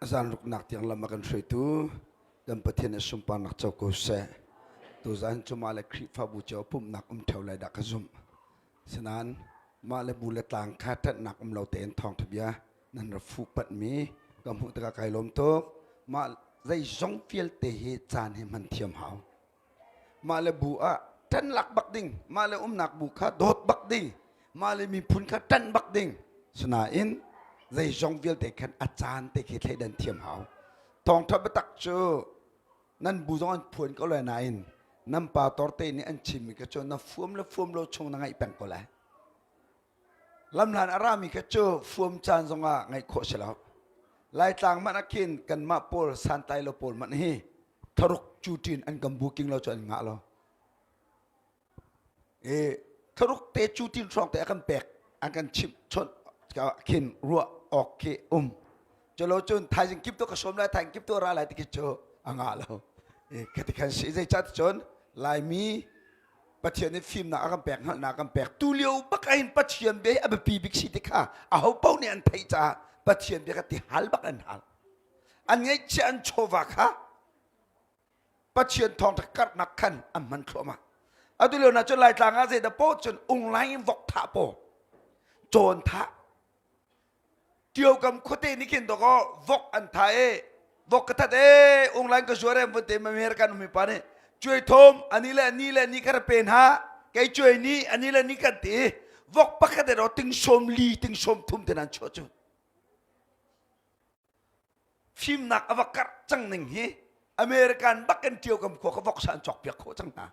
Zan ruknak tiang lam a kan hruaitu kan Pathian a sunparnak co ko seh. Tuzan cu mah le Khrihfabu cio pumhnak um ṭheo lai dah ka zumh. Sinain mah le bu le tlang kha ṭanhnak um lo tein thawngṭha bia nan ra fuh panhmi ka hmuh tikah kai lawm tuk. Mah zeizong vialte hi caan hi hman thiam hau. Mah le bu ah ṭan lak bak ding, mah le umnak bu kha dawt bak ding, mah le miphun kha ṭanh bak ding. Sinain zeizong vialte khan a caan te khi thleidan thiam hau. Thawngṭha biatak cu nan bu zong an phuan ko lai nain nan pa torte nih an chimmi kha cu na fuam le fuam lo chung na ngaih peng ko lai. Lamhlan a rami kha cu fuam caan zongah ngaih khawh si lo. Laitlang hmanh ah khin kanmah pawl santlai lo pawl hmanh hi tharuk cuṭin an kan booking lo cu an ngah lo. E tharuk te cutin hrawng te a kan pek an kan chimh chawnh khin ruah awk khi um. Culo cun thaizing kip tu ka sawm lai thaizing kip tu ra lai ti khi cu a ngah lo. E khati khan si zeicah cun Laimi Pathian nih fimnak a kan pek hngalhnak a kan pek tu lio bak ah hin Pathian bia hi a biapi bik si ti kha aho paoh nih an theih caah Pathian bia kha ti hal bak an hal an ngeihchiah an chawva kha Pathian thawngṭha karhnak khan an hman thluahmah atu lio na cun Laitlang ah zeidah paoh cun unglai in vok thah paw cawn thah Tiokam khuate nih khin dawkaw vok an tha e vok ka that e unglan ka zuar em vun te American umi pa nih cuai thom ani le ni le ni kha pe hna kei cuai ni ani le ni kan ti vok pakhat e ro ting som li ting som thum te nan chuah cu fimnak a va karh cang ning hi American bak in Tiokam khua ka vok sa an cawk piak khawh cang hna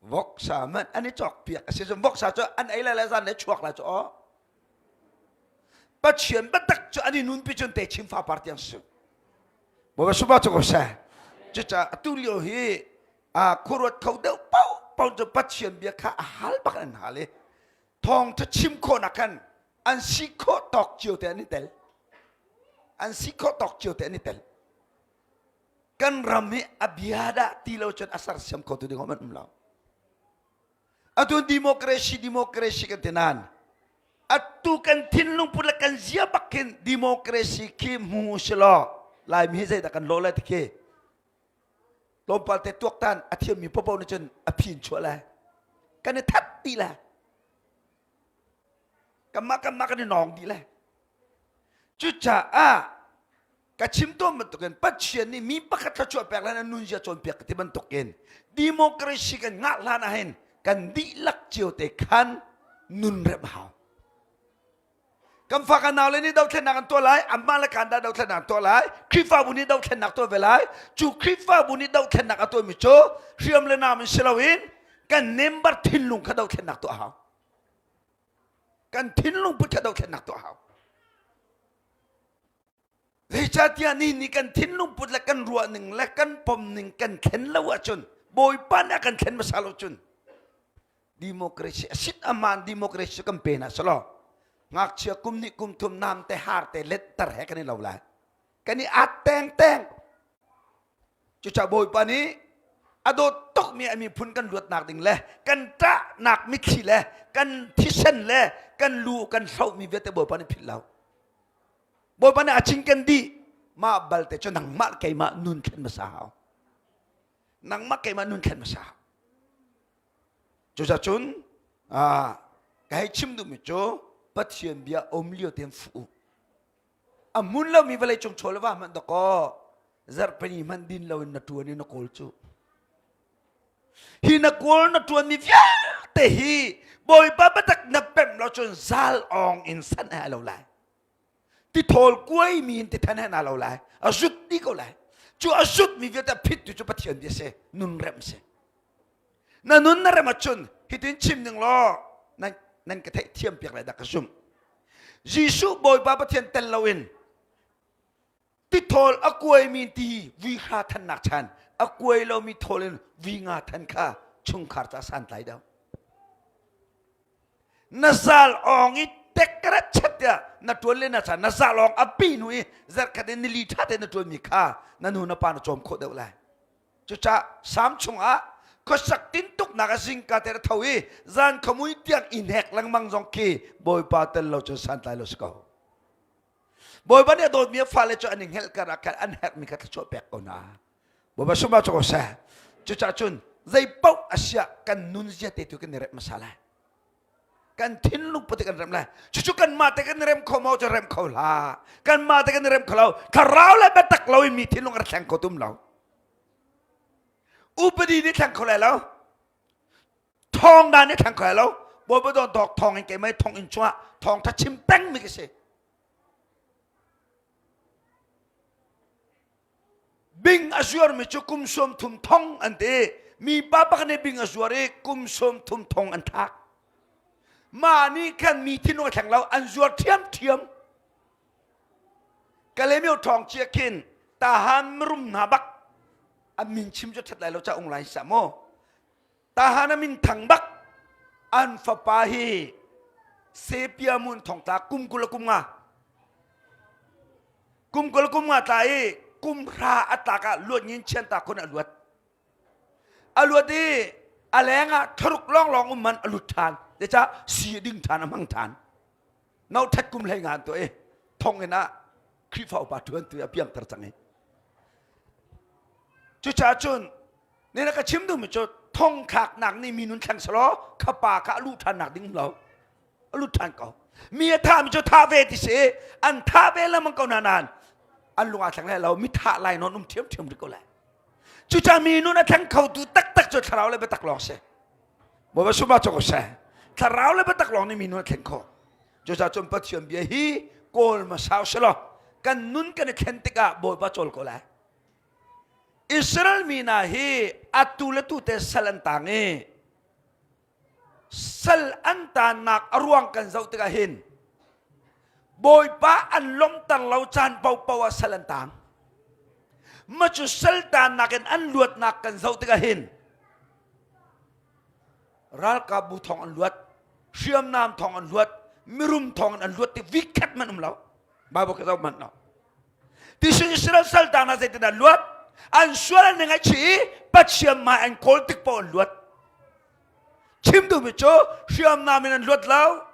Voksa hmanh an i cawk piak a si cun voksa cu an ei lai le zan le chuak lai cu aw. Pathian biatak cu an i nunpi cun te chim fa par tiang si. Bawipa supa cu ko seh. Cucaah atu lio hi a khuaruat kho deuh paoh paoh cu Pathian bia kha a hal bak an hal i thawngtha chim khawhnak khan an si khawh tawk cio te an i tel. An si khawh tawk cio te an i tel. Kan ram hi a bia dah ti lo cun a sersiam kho tu ding hom an um lo. Atu democracy democracy kan ti nain atu kan thinlung put le kan zia bak khin democracy khi hmu si law Laimi hi zeidah kan lawh lai ti khi tlawmpal te tuaktan a thiammi popo nih cun a phin chuah lai kan i that dih lai kanmah kanmah kan i nawng dih lai Cucaah ka chim tawn bantukin Pathian nih mi pakhat thluachuah pek le nunzia cawnpiak ka ti bantukin democracy kan ngah hlan ah hin kan dihlak cio te khan nun remh hau. Kan fa kan nau le nih dothlennak an tuah lai, amah le kan dah dothlennak an tuah lai, Khrihfabu nih dothlennak tuah ve lai. Cu Khrihfabu nih dothlennak a tuahmi cu hriam le nam in si loin kan member thinlung kha dothlennak tuah hau. Kan thinlung put kha dothlennak tuah hau. Zeicahtiah ni nih kan thinlung put le kan ruah ning le kan pom ning kan thlen lo ahcun Bawipa nih a kan thlen hmasa lo cun democracy a sit aman democracy kan pe hna selaw ngakchia kum nih kum thum nam te har te letter he kan i lo lai kan i at teng teng Cucaah Bawipa nih a dawt tukmi a miphun kan luatnak ding le kan ṭahnak mitthli le kan thisen le kan lu kan hlohmi vialte Bawipa nih philh lo. Bawipa nih a cinken dih. Mah balte cu nangmah keimah nun thlen hmasa hau. Nangmah keimah nun thlen hmasa hau. Cucaah cun ka hei chim duhmi cu Pathian bia um lio tein fuh u. A hmun lomi vawlei cung chaw le va hmanh dakaw zarhpini hmanh din loin na ṭuan i na kawl cu. Hi na kawl na ṭuanmi vialte hi Bawipa biatak na pemh lo cun zal awng in san he lo lai. Tithawl kuaimi in tithan he na lo lai. A zut dih ko lai. Cu a zutmi vialte a phittu cu Pathian bia si, nun remh si. Na nun na rem ahcun hitin chim ning law nan, nan ka theih thiam piak lai dah ka zumh. Jesuh Bawipa Pathian tel loin tithawl a kuaimi ti vui hra thannak chan a kuai lomi thawl in vui nga than kha chungkhar ca santlai deuh. Na zal awng i tekret chat tiah na tuan le na chan na zal awng a pi hnu i zarkhat in nili tha te na tuanmi kha na nu na pa na cawm khawh deuh lai. Cucaah Salm chungah khuasak tintuknak a zingka te tho i zan khamui tiang i hnek lengmang zong khi Bawipa tel lo cun santlai lo si ko. Bawipa nih a dawtmi a fale cu an i hngelh kar ah khan an herhmi kha thluachuah pek ko hna. Bawipa sumah cu ko seh. Cucaah cun zei paoh a siah kan nunzia te tu kan i remh hmasa lai. Kan thinlung put kan remh lai. Cucu kanmah te kan i rem kho maw cu rem kho hlah. Kanmah te kan i rem kho lo. Thlarau le biatak lo in mi thinlung a thleng kho tum lo. Upadi nih thleng kho lai lo. Thawng dan nih thleng kho lai lo. Bawipa dawt dawk thawng in keimah thong in chungah thawng tha chim peng mi ka si. Bing a zuarmi cu kum sawm thum thong an ti. Mi pa pakhat nih bing a zuar i kum sawm thum thong an thlak. Mah nih khan mi thinlung a thleng lo, an zuar ṭhiamṭhiam. Kalaymyo ṭhawng cia khin tahan mirum hna bak an min chim cu ṭhat lai lo ca ung lai sa maw. Tahan a min thang bak an fapa hi sepia mun thongtla kum 20 le kum nga kum 20 kum nga tla i kum hra a tlak ah luat ngin chian ta khun a luat a luat i a leng ah thlaruk lawng lawng um man a lut ṭhan zeicah si ding ṭhan a hmang ṭhan no that kum hlei ngan to i thong in ah Khrihfa upa ṭuan tu a piangthar cang i cucaah cun ne na ka chim duhmi cu thong thlaknak nih mi nun thleng selaw kha pa kha a luh ṭhannak ding lo a lut ṭhan ko mi a thahmi cu thah ve ti si an thah ve lengmang ko hna nain an lung aa thleng lai lo mi thah lai nawn um ṭhiamṭhiam rih ko lai cucaah mi nun a thleng khotu taktak cu thlarau le biatak lawng si Bawipa sumah cu ko seh thlarau le biatak lawng nih mi nun a thleng khawh cucaah cun Pathian bia hi kawl hmasa usih kan nun kan i thlen tikah Bawipa cawl ko lai Israel mi hna hi atu le tu te sal an tang i sal an tannak a ruang kan zoh tikah hin Bawipa an lawmhter lo caan paohpaoh ah sal an tang. Ma cu sal tannak in an luatnak kan zoh tikah hin ralkapbu thong an luat, hriamnam thong an luat, mirum thong an luat ti vikhat man um lo. Bible ka zoh manh lo. Tisun Israel sal tang na zeitin an luat? An sual an ngaihchih i Pathian hmai an kawl tik paoh an luat. Chim duhmi cu hriamnam in an luat lo,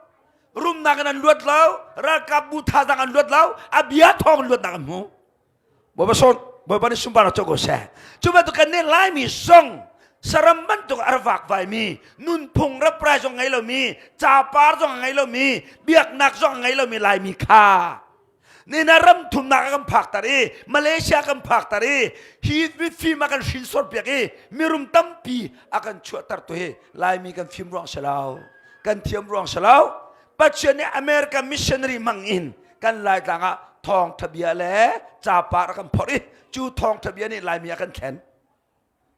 rumnak in an luat lo, ralkapbu thazaang an luat lo, a bia thawng in luatnak an hmu. Bawipa sawn, Bawipa nih sunparnak co ko seh. Cu bantuk kan nih Laimi zong saram bantuk a vakvaimi, nunphung raprai zong ngei lomi, capar zong a ngei lomi, biaknak zong a ngei lomi Laimi kha nina ram thumnak a kan phakter i Malaysia kan phakter i hi mifim a kan hrinsor piak i mirum tampi a kan chuahter tu hi Laimi kan fim ruang si lo kan thiam ruang si lo Pathian nih American missionary hmang in kan Laitlang ah thawngtha bia le capar a kan phorh i cu thawngtha bia nih Laimi a kan thlen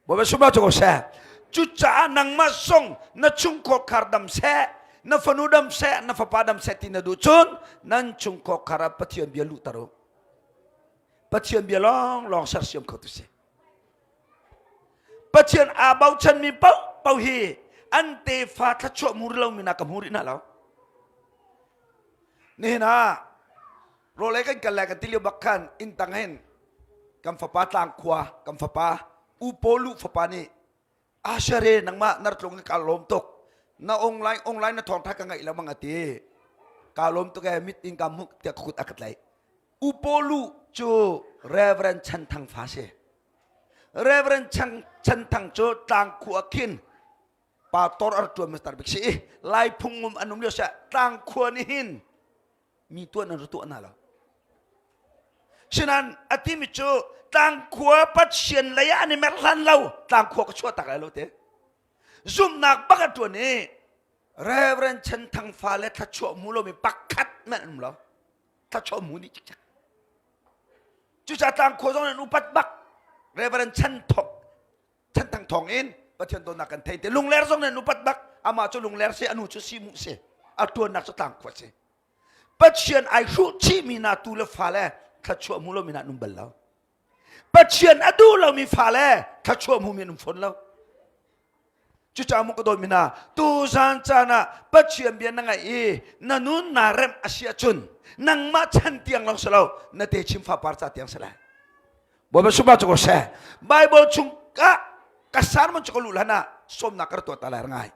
Bawipa sumah cu ko seh. Cucaah nangmah zong na chungkhar dam seh, na fanu dam seh, na fapa dam seh ti na duh cun nan chungkhar ah Pathian bia luhter u. Pathian bia lawng lawng sersiam kho tu si. Pathian aa bochanmi paoh paoh hi an tefa thluachuah hmu rih lomi na ka hmu rih hna lo. Nihin ah rawl ei kan kal lai kan ti lio bak khan inn tang hin kan fapa tlangkhua kan fapa u Paul fapa nih Ashere nangmah nartlung ka lawm tuk na online online na thawngtha ka ngaih lengmang ati ka lawm tuk e mit in ka hmuh tiah ka kut a ka tlaih U Paul cu Reverend Chan Thang fa si Reverend Chan Chan Thang cu tlangkhua khin pastor ar tuan mastar bik si lai phung um an um lio sia tlangkhua nih hin mi tuan an ra tuah hna lo sinan a timi cu tlangkhua pathian lei ah an i mer hlan lo tlangkhua ka chuah tak lai lo te zumhnak bak a tuan i Reverend Chen Thang fa le thlachuah hmu lomi pakhat man an um lo thlachuah hmu dih cikcek cucaah tlangkhua zong an upat bak Reverend Chen Thok Chen Thang thawng in Pathian dawtnak kan thei te lungler zong nan upat bak amah cu lungler si anu cu si mu si a tuannak cu tlangkhua si Pathian ai hruh chihmi na tu le fa le thluachuah hmu lomi na um bal lo. Pathian a duh lomi fa le thluachuah hmumi an um fawn lo. Cucaah mu ka dawtmi hna, tu zan caan ah Pathian bia na ngaih i na nun naa remh a si ahcun nangmah chan tiang lawng si lo, na te chim fapar ca tiang si lai. Bawipa sumah cu ko seh. Bible chung ah ka sermon cu ka luh hlan ah sawmnak ka rak tuah ta lai ngai.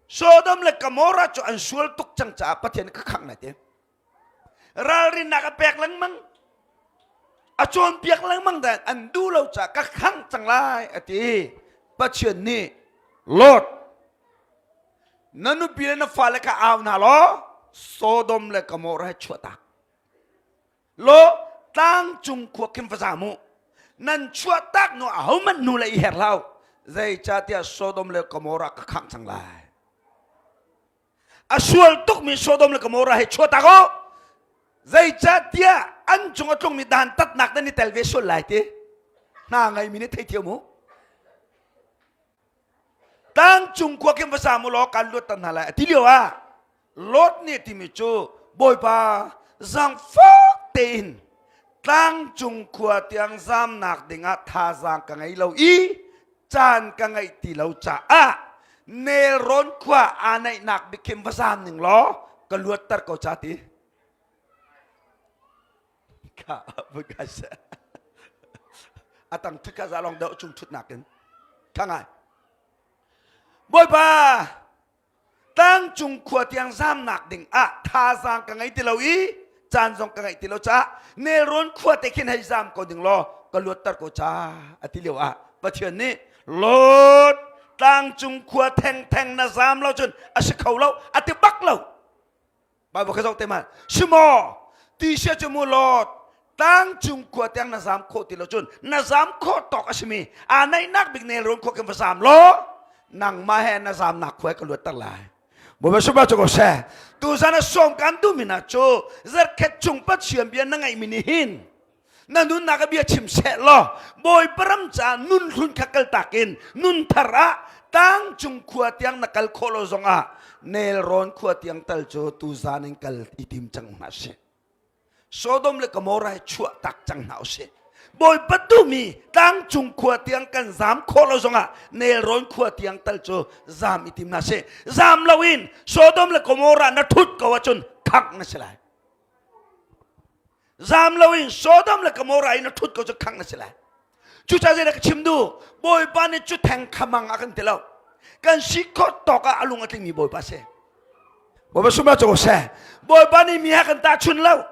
Sodom le Gomorrah cu an sual tuk cang caah Pathian ka khangh lai ti. Ralrinnak a pek lengmang. A cawnpiak lengmang dan an duh lo caah ka khangh cang lai a ti. Pathian nih Lot na nupi le na fale kha au hna law Sodom le Gomorrah he chuahtak. Law tlangcung khua khin va zam u. Nan chuahtak hnu ahohmanh hnu le i her hlah u. Zeicahtiah Sodom le Gomorrah ka khangh cang lai. A sual tukmi Sodom le Gomorrah he chuahtak u. Zeicahtiah an cung a tlungmi dantatnak nan i tel ve sual lai ti. Hna ngeimi nih theithiam u. Tlangcung khua khin va zam u law kan luat hna lai a ti lio ah Lot nih timi cu Bawipa zaangfak tein tlangcung khua tiang zamnak dingah thazaang ka ngei lo i caan ka ngeih ti lo caah nelrawn khua aa naihnak bik khin va zam ning law ka luatter ko ca ti. Kha a tang thut kha za long deuh chung thutnak in kha ngai. Bawipa tlangcung khua tiang zamnak ding ah thazaang ka ngei ti lo i caan zong ka ngeih ti lo caah nelrawn khua te khin hei zam ko ding law ka luatter ko ca a ti lio ah Pathian nih Lot tlangcung khua thengtheng na zam lo cun a si kho lo a ti bak lo. Bible ka zoh te ma si maw ti sia cu mu Lot tlangcung khua tiang na zam khawh ti lo cun na zam khawh tawk a simi aa naihnak bik nelrawn khua kan va zam law nangmah he na zamnak khua ka luatter lai. Bawipa sumah cu ko seh. Tuzan a sawm kan duhmi hna cu zarkhat chung Pathian bia na ngaihmi nih hin na nunnak a bia chim seh law Bawipa ram caah nun hlun kha kaltak in nun thar ah tlangcung khua tiang na kal khawh lo zongah nelrawn khua tiang tal cu tuzan in kal i tim cang hna sih. Sodom le Gomorrah hi chuah tak cang hna usih. Bawipa duhmi tlangcung khua tiang kan zam khawh lo zongah nelrawn khua tiang tal cu zam i tim hna sih. Zam loin Sodom le Gomorrah na thut ko ahcun khangh na si lai. Zam loin Sodom le Gomorrah i na thut ko cu khangh na si lai. Cucaah zeidah ka chim duh? Bawipa nih cu theng khamang a kan ti lo. Kan si khawh tawk ah a lung a tlingmi Bawipa si. Bawipa sumah cu seh. Bawipa nih mi ha kan tahchun lo.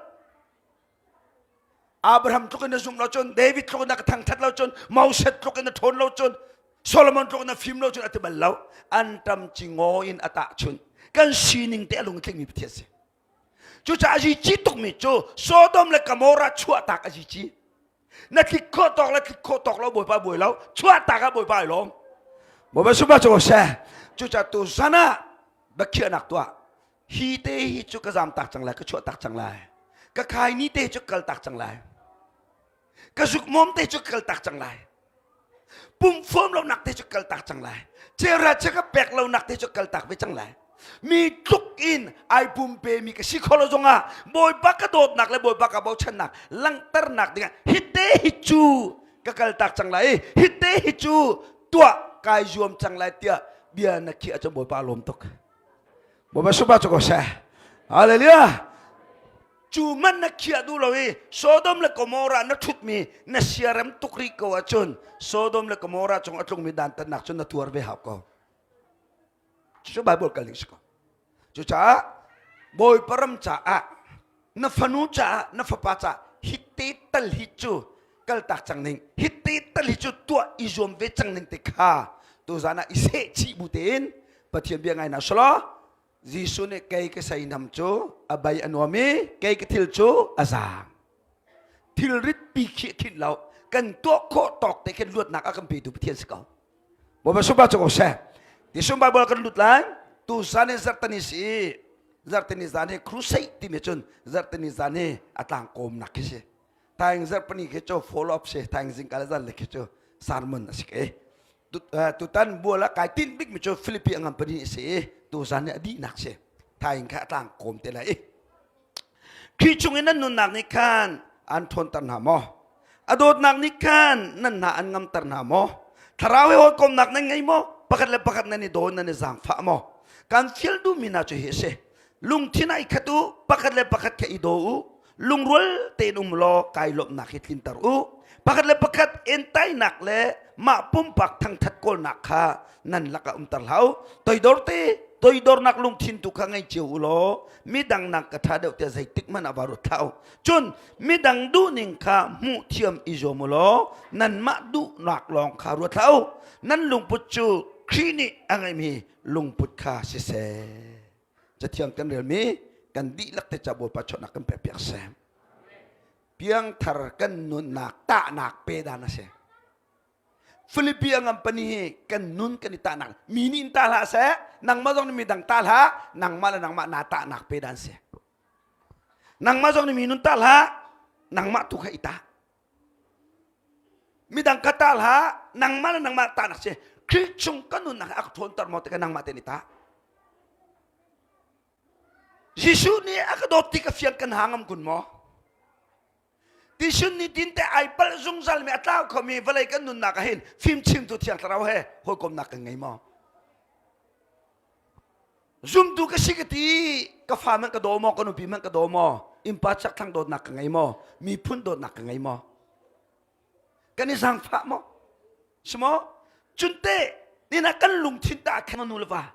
Abraham tluk in na zumh lo cun, David tluk in na ka thangthat lo cun, Moses tluk in na ṭhawn lo cun, Solomon tluk in na fim lo cun a ti bal lo. An ṭam ci ngaw in a tahchun. Kan sining te a lung tlingmi Pathian si. Cucaah a zici tukmi cu Sodom le Gomorrah chuahtak a zici. Na tlik khawh tawk le tlik khawh tawk lo Bawipa buai lo. Chuahtak ah Bawipa ai lawm. Bawipa sumah cu seh. Cucaah tu zan ah biakhiahnak tuah. Hi te hi cu ka zam tak cang lai, ka chuah tak cang lai. Ka khai ni te cu kal tak cang lai. Ka zukmawm te cu kal tak cang lai. Pumfuam lonak te cu kal tak cang lai. Cera che ka pek lonak te cu kal tak ve cang lai. Mi tluk in ai pumpe mi ka si kho lo zongah Bawipa ka dawtnak le Bawipa ka bochannak langhternak dingah hi te hi cu ka kal tak cang lai hi te hi cu tuah kai zuam cang lai tiah bia na khiah ahcun Bawipa lawm tuk. Bawipa supa cu ko seh. Hallelujah. Cu man na khiah duh lo i Sodom le Gomorrah na ṭhutmi na siarem tuk rih ko ahcun Sodom le Gomorrah cung a tlungmi dantatnak cu na tuar ve hau ko. Cucu Bible kal ning si ko. Cucaah Bawipa ram caah na fanu caah na fapa caah hitte tal hi cu kaltak cang ning hitte tal hi cu tuah i zuam ve cang ning te kha tuzan ah i seh chih bu tein Pathian bia ngai na selaw Jesuh nih kei ka seinam cu a bai a nuam i kei ka thil cu a zaang. Thilrit pi khi khinh lo kan tuah khawh tawk te khin luatnak a kan petu Pathian si ko. Bawipa sumpa cu ko seh. Ti Bible kan lut lai. Tu zan hi zarhtani si. Zarhtani zan hi crusade timi cun zarhtani zan hi a tlang kawmnak khi si. Taing zarhpani khi cu follow up si. Taing zingka le zan le khi cu sermon a si ke. Tutan bual ah kai tinh bikmi cu Philippi a ngan si i tuzan nih a dihnak si. Thaing kha a tlang kawm te lai i. Khi chung in nan nunnak nih khan an ṭhawnter hna maw? A dawtnak nih khan nan hna an ngamter hna maw? Thlarau he hawikomnak nan ngei maw? Pakhat le pakhat nan i daw nan i zaangfah maw? Kan fial duhmi hna cu hi a si. Lungthin ah i khat u, pakhat le pakhat kha i daw u, lungrual tein um law kai lawmhnak hi tlinter u. Pakhat le pakhat entainak le mah pumpak thangthat kawlnak kha nan lakah umter hlah u. Toidor te. Toidornak lungthin tu kha ngei cio u law midang nak ka ṭha deuh tiah zeitik hmanh ah va ruat hlah u. Cun midang duhning kha hmuh thiam i zuam u law nanmah duhnak lawng kha ruat hlah u. Nan lungput cu Khrih nih a ngeihmi lungput kha siseh. Cathiang kan relmi kan dihlak te ca Bawipa chawnhnak kan pekpiak seh. Piangthar kan nunnak tahnak pe dan a si. Filipi a ngam pani hi kan nun kan i tahnak mi nih in tah hlah seh nangmah zong nih midang tah hlah nangmah le nangmah naa tahnak pe dan si. Nangmah zong nih mi nun tah hlah nangmah tu kha i tah. Midang kha tah hlah nangmah le nangmah tahnak si. Khrih chung kan nunnak a ka ṭhawnter maw ti kha nangmah te nih tah. Jesuh nih a ka dawt ti ka fiang kan ha ngam kun maw? Tisun ni tin te ai palh zungzal mi a tlau khomi vawlei kan nunnak ah hin fimchimtu thiang thlarau he hawikomnak kan ngei maw? Zumtu ka si ka ti ka fa man ka daw maw ka nupi man ka daw maw innpa chakthlang dawtnak ka ngei maw miphun dawtnak ka ngei maw kan i zaangfah maw si maw cunte nina kan lungthin ta khan nu le va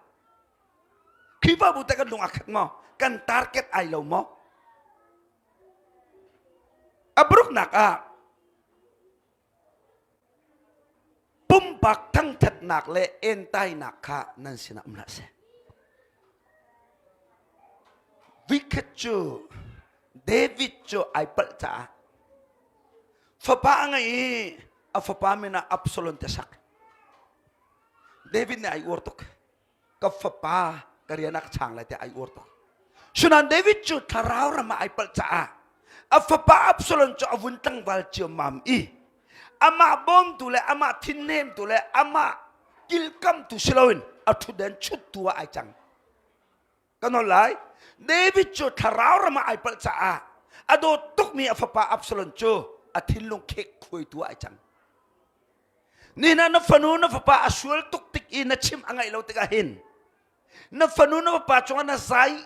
Khrihfabu te kan lung a khat maw kan target ai lo maw A paruknak ah pumpak thangthatnak le entainak kha nan sinah um hlah seh. Vikhat cu David cu ai palh caah fapa a ngei i a fapa min ah Absalom te sak. David nih ai uar tuk. Ka fapa ka rian ah ka chang lai tiah ai uar tuk. Sunan David cu thlarau ram ah ai palh caah a fapa Absalom cu a vun tlangval ciammam i amah bawmtu le amah thinnemtu le amah kilkamtu si loin a ṭhutden chuttu ah ai cang. Ka nawl lai. David cu thlarau ram ah ai palh caah a dawt tukmi a fapa Absalom cu a thinlung khek khuaitu ah ai cang. Nihin ah na fanu na fapa a sual tuk tik i na chim a ngaih lo tikah hin na fanu na fapa cungah na zai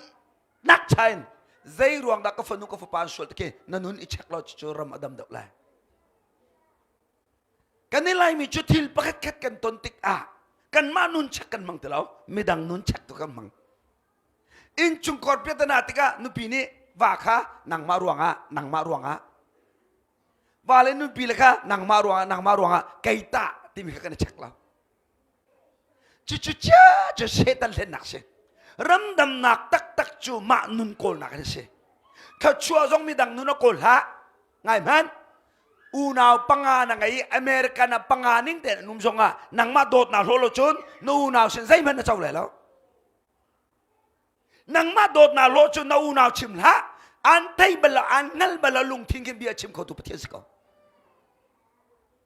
nak chain zei ruang dah ka fanu ka fapa an sual tik na nun i check lo cu ram a dam deuh lai. Kan i Laimi cu thil pakhat khat kan ton tik ah kanmah nun check kan hmang ti lo midang nun check tu kan hmang. Innchungkhar piatana tikah nupi nih va kha nangmah ruangah nangmah ruangah va le nupi le kha nangmah ruangah nangmah ruangah kei tah timi kha kan i check lo cucu cia cu Satan hlennak si ramdamnak taktak cu mah nun kawlnak an si thluachuah zong midang nun a kawl hlah ngai hmanh unau panga na ngei American ah panga ning tein an um zong ah nangmah dawtnak hlaw lo cun na unau sin zeihmanh na co lai lo Nangmah dawtnak lawh cu na unau chim hlah. An thei bal lo, an hngal bal lo lungthin khin bia chim khotu Pathian si ko.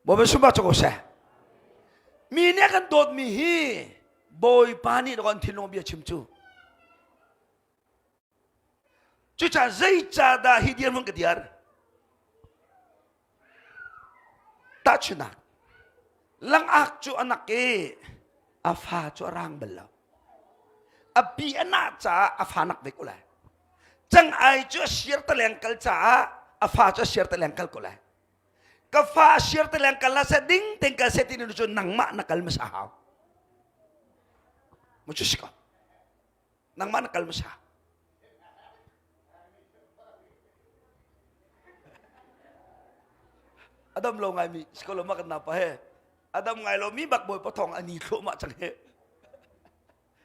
Bawipa sumah cu ko seh. Mi nih a kan dawtmi hi Bawipa nih kan thinlung bia chim cu. Cucaah zeicahdah hi dirhmun ka diar? Tahchunhnak, langak cu a nak i a fa cu a rang bal lo. A pi a nah caah a fa nak ve ko lai. Cang-ai cu a siar taleng kal caah a fa cu a siar taleng kal ko lai. Ka fa a siar taleng kal la seh ding tein kal seh ti cu nangmah na kal hmasa hau. Mu cu si ko. Nangmah na kal hmasa. Adam lo ngai mi si ko lo ma kan napa he. Adam ngai lo mi bak bawi pathong ani thlo ma chang he.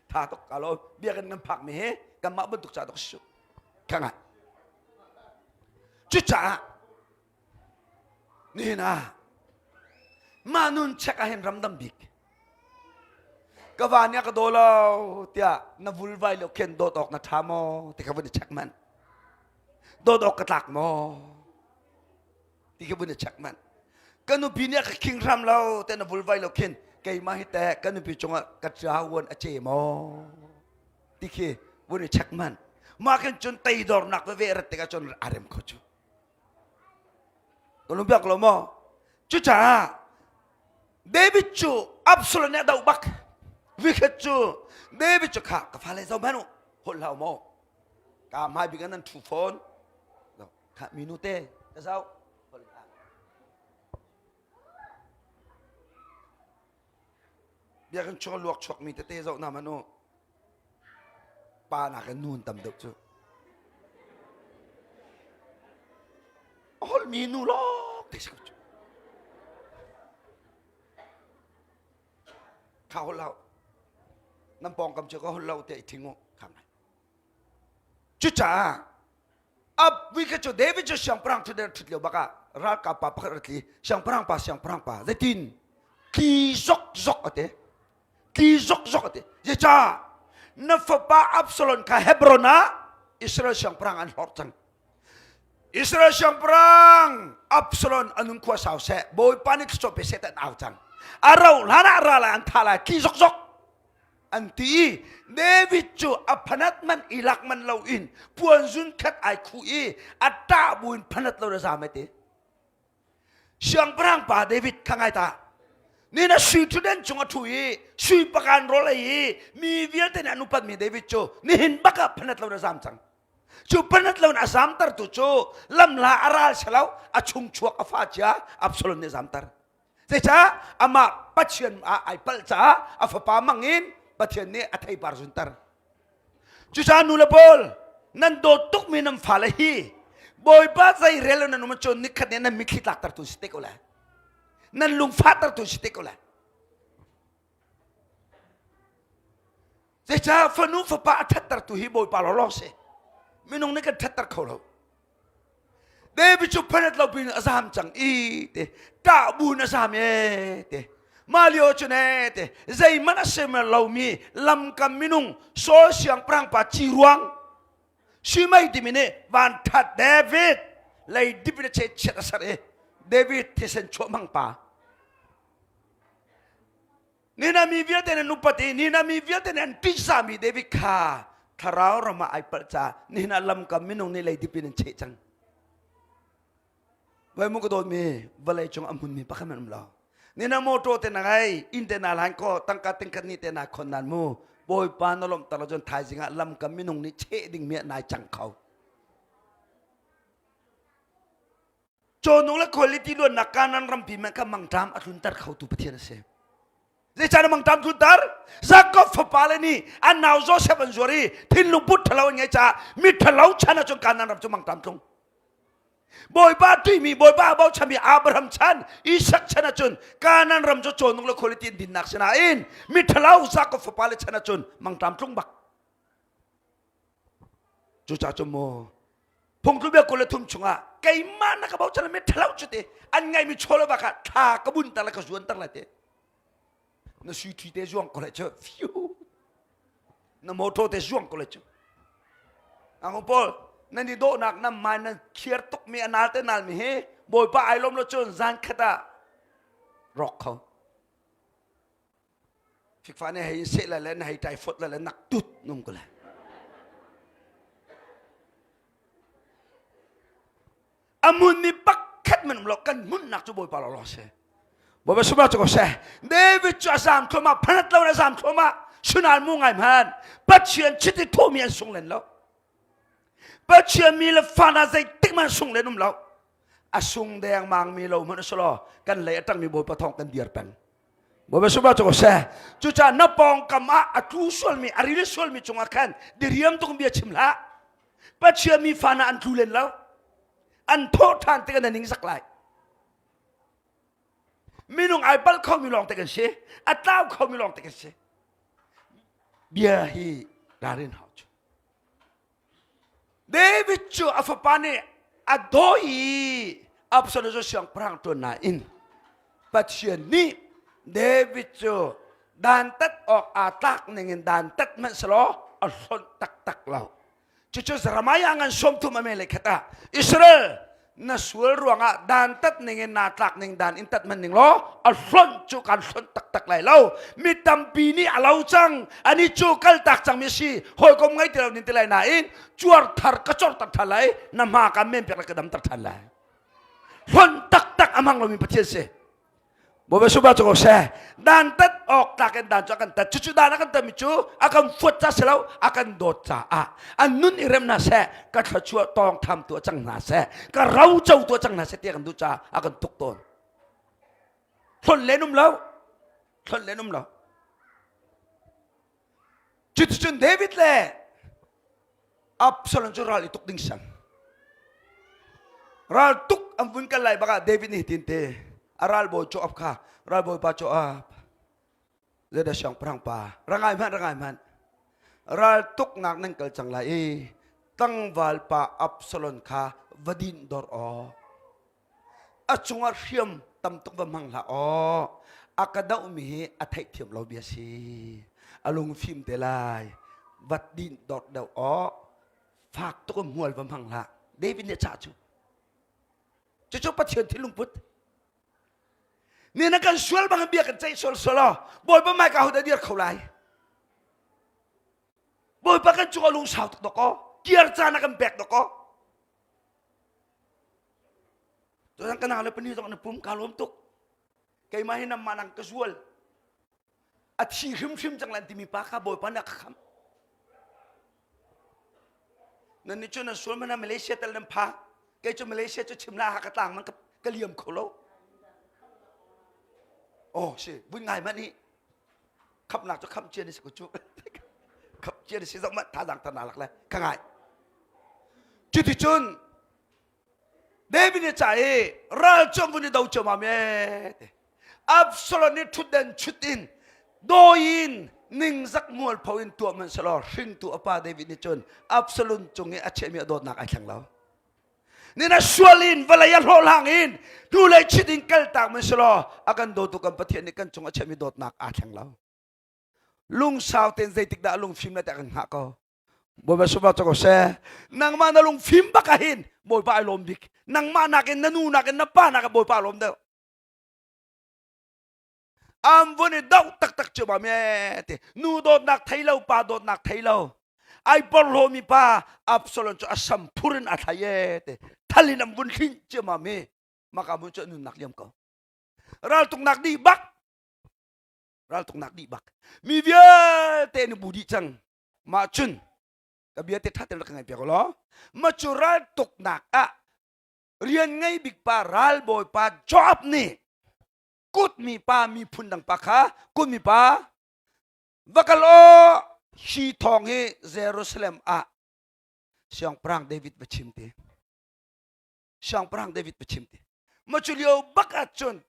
Tha tok ka lo bia kan kan phak mi he kanmah bantuk ca tok su. Ka ngai. Cucaah Nihin ah mah nun check ah hin ramdam bik ka va nih a ka daw lo tiah na vulvai lo khin dawt awk na ṭha maw ti kha vun i check manh dawt awk ka tlak maw ti kha vun i check manh ka nupi nih a ka khing hram lo tiah na vulvai lo khin keimah hi teh ka nupi cungah ka ṭa uan a ce maw ti khi vun i check manh mah khin cun teidornak veve rat tikah cun a rem kho cu Ka lung biak lo maw? Cucaah David cu Absalom nih a doh bak. Vikhat cu David cu kha ka fale zoh hmanh u holh hlah maw? Ka hmai bik ah nan ṭhu fawn. Kha minu te ka zoh. Holh hlah. Biakinn chung luak chuakmi tete zoh hna hmanh u. Pa nakin nu an tam deuh cu. A holhmi nu lawng te si ko cu. Kha holh hau. Nan pawngkam cu ka holh lo te i thing u. Kha ngai. Cucaah ab vi kha cu David cu siangpahrang ṭhutden ṭhut lio bak ah ralkap pa pakhat a tli siangpahrang pa siangpahrang pa zeitin tli zok zok a ti tli zok zok a ti zeicah na fapa Absalom kha Hebron ah Israel siangpahrang an hlorh cang Israel siangpahrang Absalom a nun khua sau seh Bawipa nih thluachuah pe seh an au cang a rauh hlan ah ral ah an thah lai tli zok zok an ti i David cu a phanat man i lak man loin puan zun khat ai khuh i a ṭah buin phanat lo na zam ai ti siangpahrang pa David kha ngai ta ni na sui ṭhutden cung a ṭhu i sui pakan rawl ei i mi vialte nih an upatmi David cu nihin bak ah phanat lo na zam cang cu phanat lo in a zamtertu cu lamhla a ral si lo a chung chuak a fa cia Absalom nih a zamter Zeicah amah Pathian ah ai palh caah a fapa mang in Pathian nih a theipar zunter. Cucaah nu le pawl nan dawt tukmi nan fale hi Bawipa zei rel lo nan um cun nikhat nih nan mitthli tlaktertu si te ko lai. Nan lungfahtertu si te ko lai. Zeicah fanu fapa a ṭhattertu hi Bawipa lawlaw si. Minung nih kan ṭhatter kho lo. David cu phanet lo pin a zam cang i te ṭah bu in a zam e te mah lio cun e te zeihmanh a sem lomi lamkam minung Saul siangpahrang pa ci ruang Shimei timi nih van ṭhat David lei dip in a che chiat a ser i David thisen chuah hmang pa Nina mi vialte nan upat i nina mi vialte nih an ṭihzahmi David kha thlarau ram ah ai palh caah nihin ah lamkam minung nih leidip in an cheh cang. Voi mu ka dawtmi vawlei cung a hmunmi pakhat man um lo. Nina motor te na ngei, inn te na hlan ko, tangka tingkhat ni te na khon nan mu. Bawipa na lawmhter lo cun thaizing ah lamkam minung nih cheh dingmi ah nai cang kho. Cawnung le quality luannak Kanan rampi men kha mangṭam a tlunter khotu Pathian a si. Zeicah na mangṭam tlunter? Jakob fapale nih an nau Joseph an zuar i thinlung put ṭhalo an ngeih caah mi ṭhalo chan ahcun Kanan ram cu mangṭam tlung. Bawipa ṭihmi, Bawipa a bochanmi Abraham chan, Isak chan ahcun Kanan ram cu cawnung le quality in dinnak si nain mi ṭhalo Jakob fapale chan ahcun mangṭam tlung bak. Cucaah cu maw phungthlubia 23 chungah keimah na ka bochan mi ṭhalo cu ti an ngaimi chaw lo bak ah thla ka bunter le ka zuanter lai te na sui ṭhi te zuang ko lai cu fiu na motor te zuang ko lai cu ang paul nan i dawhnak nan mai nan khiar tuk mi a nal te nal mi hi bawipa ai lom lo cun zan khat ah rawk kho Fikfa nih hei in seh lai le na hei ṭai fot lai le nak tut nung ko lai. A hmunmi pakhat man um lo kan hmunnak cu Bawipa lawlaw si. Bawipa sumah cu ko seh. David cu a zam thluahmah, phanat lo in a zam thluahmah. Sunal mu ngai hman. Pathian chiti thawhmi an sung len lo. Pathian mi le fa hna zeitik hmanh sung len um lo. A sung dengmang mi lo hmanh a si law kan lei a ṭangmi Bawipa thawng kan dir peng. Bawipa sumah cu seh. Cucaah na pawngkam ah a tlu sualmi, a ril sualmi cungah khan diriam tuk bia chim hlah. Pathian mi fa hna an tlu len lo. An thawh ṭhan tikah na ningzak lai. Minung ai palh khomi lawng te kan si. A tlau khomi lawng te kan si. Bia hi ralrin hau cu. David cu a fapa nih a dawi i Absalom cu siangpahrang ṭuan nain Pathian nih David cu dantat awk aa tlak ningin dantat hmanh selaw a hlonh taktak lo. Cucu Jeremiah ngan 30 a me le khat ah Israel na sual ruangah dantat ningin naa tlak ning dan in tat hman ning law a hlonh cu kan hlonh taktak lai lo mi tampi nih a lo cang ani cu kaltak cang mi si hawikom ngei ti lo nin ti lai nain cuar thar ka corter than lai na hma ka men pek la ka damter than lai hlonh taktak a hmang lomi Pathian si Bawipa suba cu ko seh. Dan tat awk tlak in dan cu a kan tat. Cucu dan a kan tatmi cu a kan fuat ca si lo, a kan dawt caah. An nun i rem hna seh, ka thluachuah tawng tham tu a cang hna seh, ka ro co tu a cang hna seh ti a kan duh caah a kan tuk tawn. Hlonh len um lo. Hlonh len um lo. Cuticun David le Absalom cu ral i tuk ding sang. Ral tuk an vun kal lai bakah David nih hitin te a ralbawi Joab kha ralbawi pa Joab zeidah siangpahrang pa rangai hmanh rangai hmanh ral tuknak nan kal cang lai i tlangval pa Absalom kha va din dor aw a cungah hriam tam tuk va hmang hlah aw a ka dohmi hi a theihthiam lo bia si a lungfim te lai va din dor deuh aw fak tuk in hmual va hmang hlah David nih a cah cu cucu Pathian thinlung put ni na kan sual bang bia kan ceih sual sual aw Bawipa mai ka hodah dir kho lai Bawipa kan cung a lungsau tuk dok aw kiar caan a kan pek dok aw Tutan ka nau le pani zong na pum ka lawm tuk. Keimah hi namah nang ka zual. A thi hrimhrim cang lan timi pa kha Bawipa nih a ka kham. Nan nih cu nan sual mana Malaysia tal nan pha. Kei cu Malaysia cu chim la ha ka tlang man ka, ka liam kho lo. Oh si, vun ngai man hi. Khamnak cu kham cia ni si ko cu. Kham cia ni si zong ma thazang tana lak le ka ngai. Cuticun David nih ca i ral cu an vun i do ciammam e ti. Absalom nih ṭhutdan chut in dawi in ningzak mualpho in tuah hmanh selaw hringtu a pa David nih cun Absalom cung i a chiahmi a dawtnak ai thleng lo. Nina sual in vawlei a hlawhhlang in hnulei chit in kaltak hmanh selaw a kan dawtu kan Pathian nih kan cung a chiahmi dawtnak aa thleng lo. Lungsau tein zeitik dah lungfim na tiah kan hngah ko. Bawipa sungah cu ko seh. Nangmah na lungfim bak ah hin Bawipa ai lawm bik. Nangmah nakin na nu nakin na pa nakin Bawipa a lawm deuh. Am vun i doh taktak cu ma me ti. Nu dawtnak thei lo, pa dawtnak thei lo. Ai porhlawmi pa Absalom cu a sam phur in a thlai e ti. Thal in an vun hlinh cu ma mi. Maka mun cu nunnak liam ko. Raltuknak dih bak. Raltuknak dih bak. Mi vialte nu bu dih cang. Mah cun ka bia te ṭha tein rak ka ngaihpiak u law mah cu raltuknak ah rian ngei bik pa ralbawi pa Joab nih kutmi pa miphun dang pa kha kutmi pa va kal aw hi thawng hi Jerusalem ah siangpahrang David va chim te siangpahrang David va chim te mah cu lio bak ah cun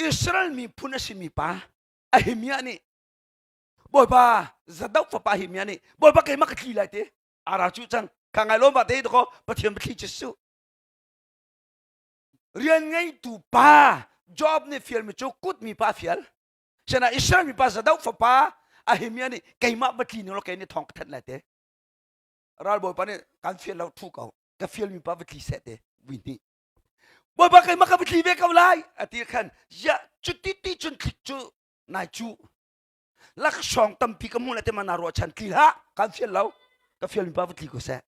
Israel miphun a simi pa Ahimiah nih Bawipa Zadok fapa Ahimiah nih Bawipa keimah ka tli lai te ara cu cang ka ngai lawm ba te dako Pathian biathli Jesuh rian ngeitu pa Job nih fialmi cu kutmi pa fial sena Israel mi pa Zadok fapa Ahimiah nih keimah va tli ning law kei nih thawng ka thanh lai te ralbawipa nih kan fial lo thu ko ka fialmi pa va tli seh te vui hnih Bawipa keimah ka va tli ve ko lai a ti khan ya cuti ti cun tlik cu nai cu laksawng tampi ka hmuh le te ma na ruahchan tli hlah kan fial lo ka fial mi pa va tli ko seh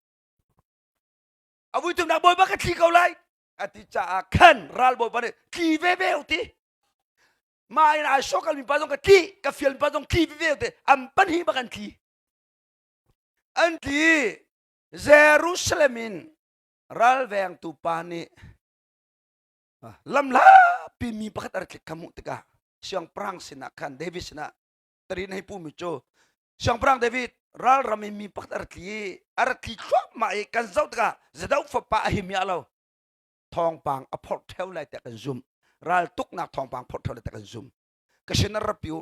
a vui tumnak bawipa ka tli ko lai a ti caah khan ral bawipa nih tli ve ve ti ma in ai sokal mi pa zong ka tli ka fial mi pa zong tli ve ve ti an pan hi bak an tli an tli Jerusalem in ralvengtu pa nih lamhlapi mi pakhat a rak tlik kha hmuh tikah siangpahrang sinah khan David sinah tarin hei pumi cu siangpahrang David ralram in mi pakhat a rak tli i a rak tli thluahmah i kan zoh tikah Zadok fapa a him lo thawngpang a phorh theo lai tiah kan zumh raltuknak thawngpang phorh theo lai tiah kan zumh ka sin a rak piu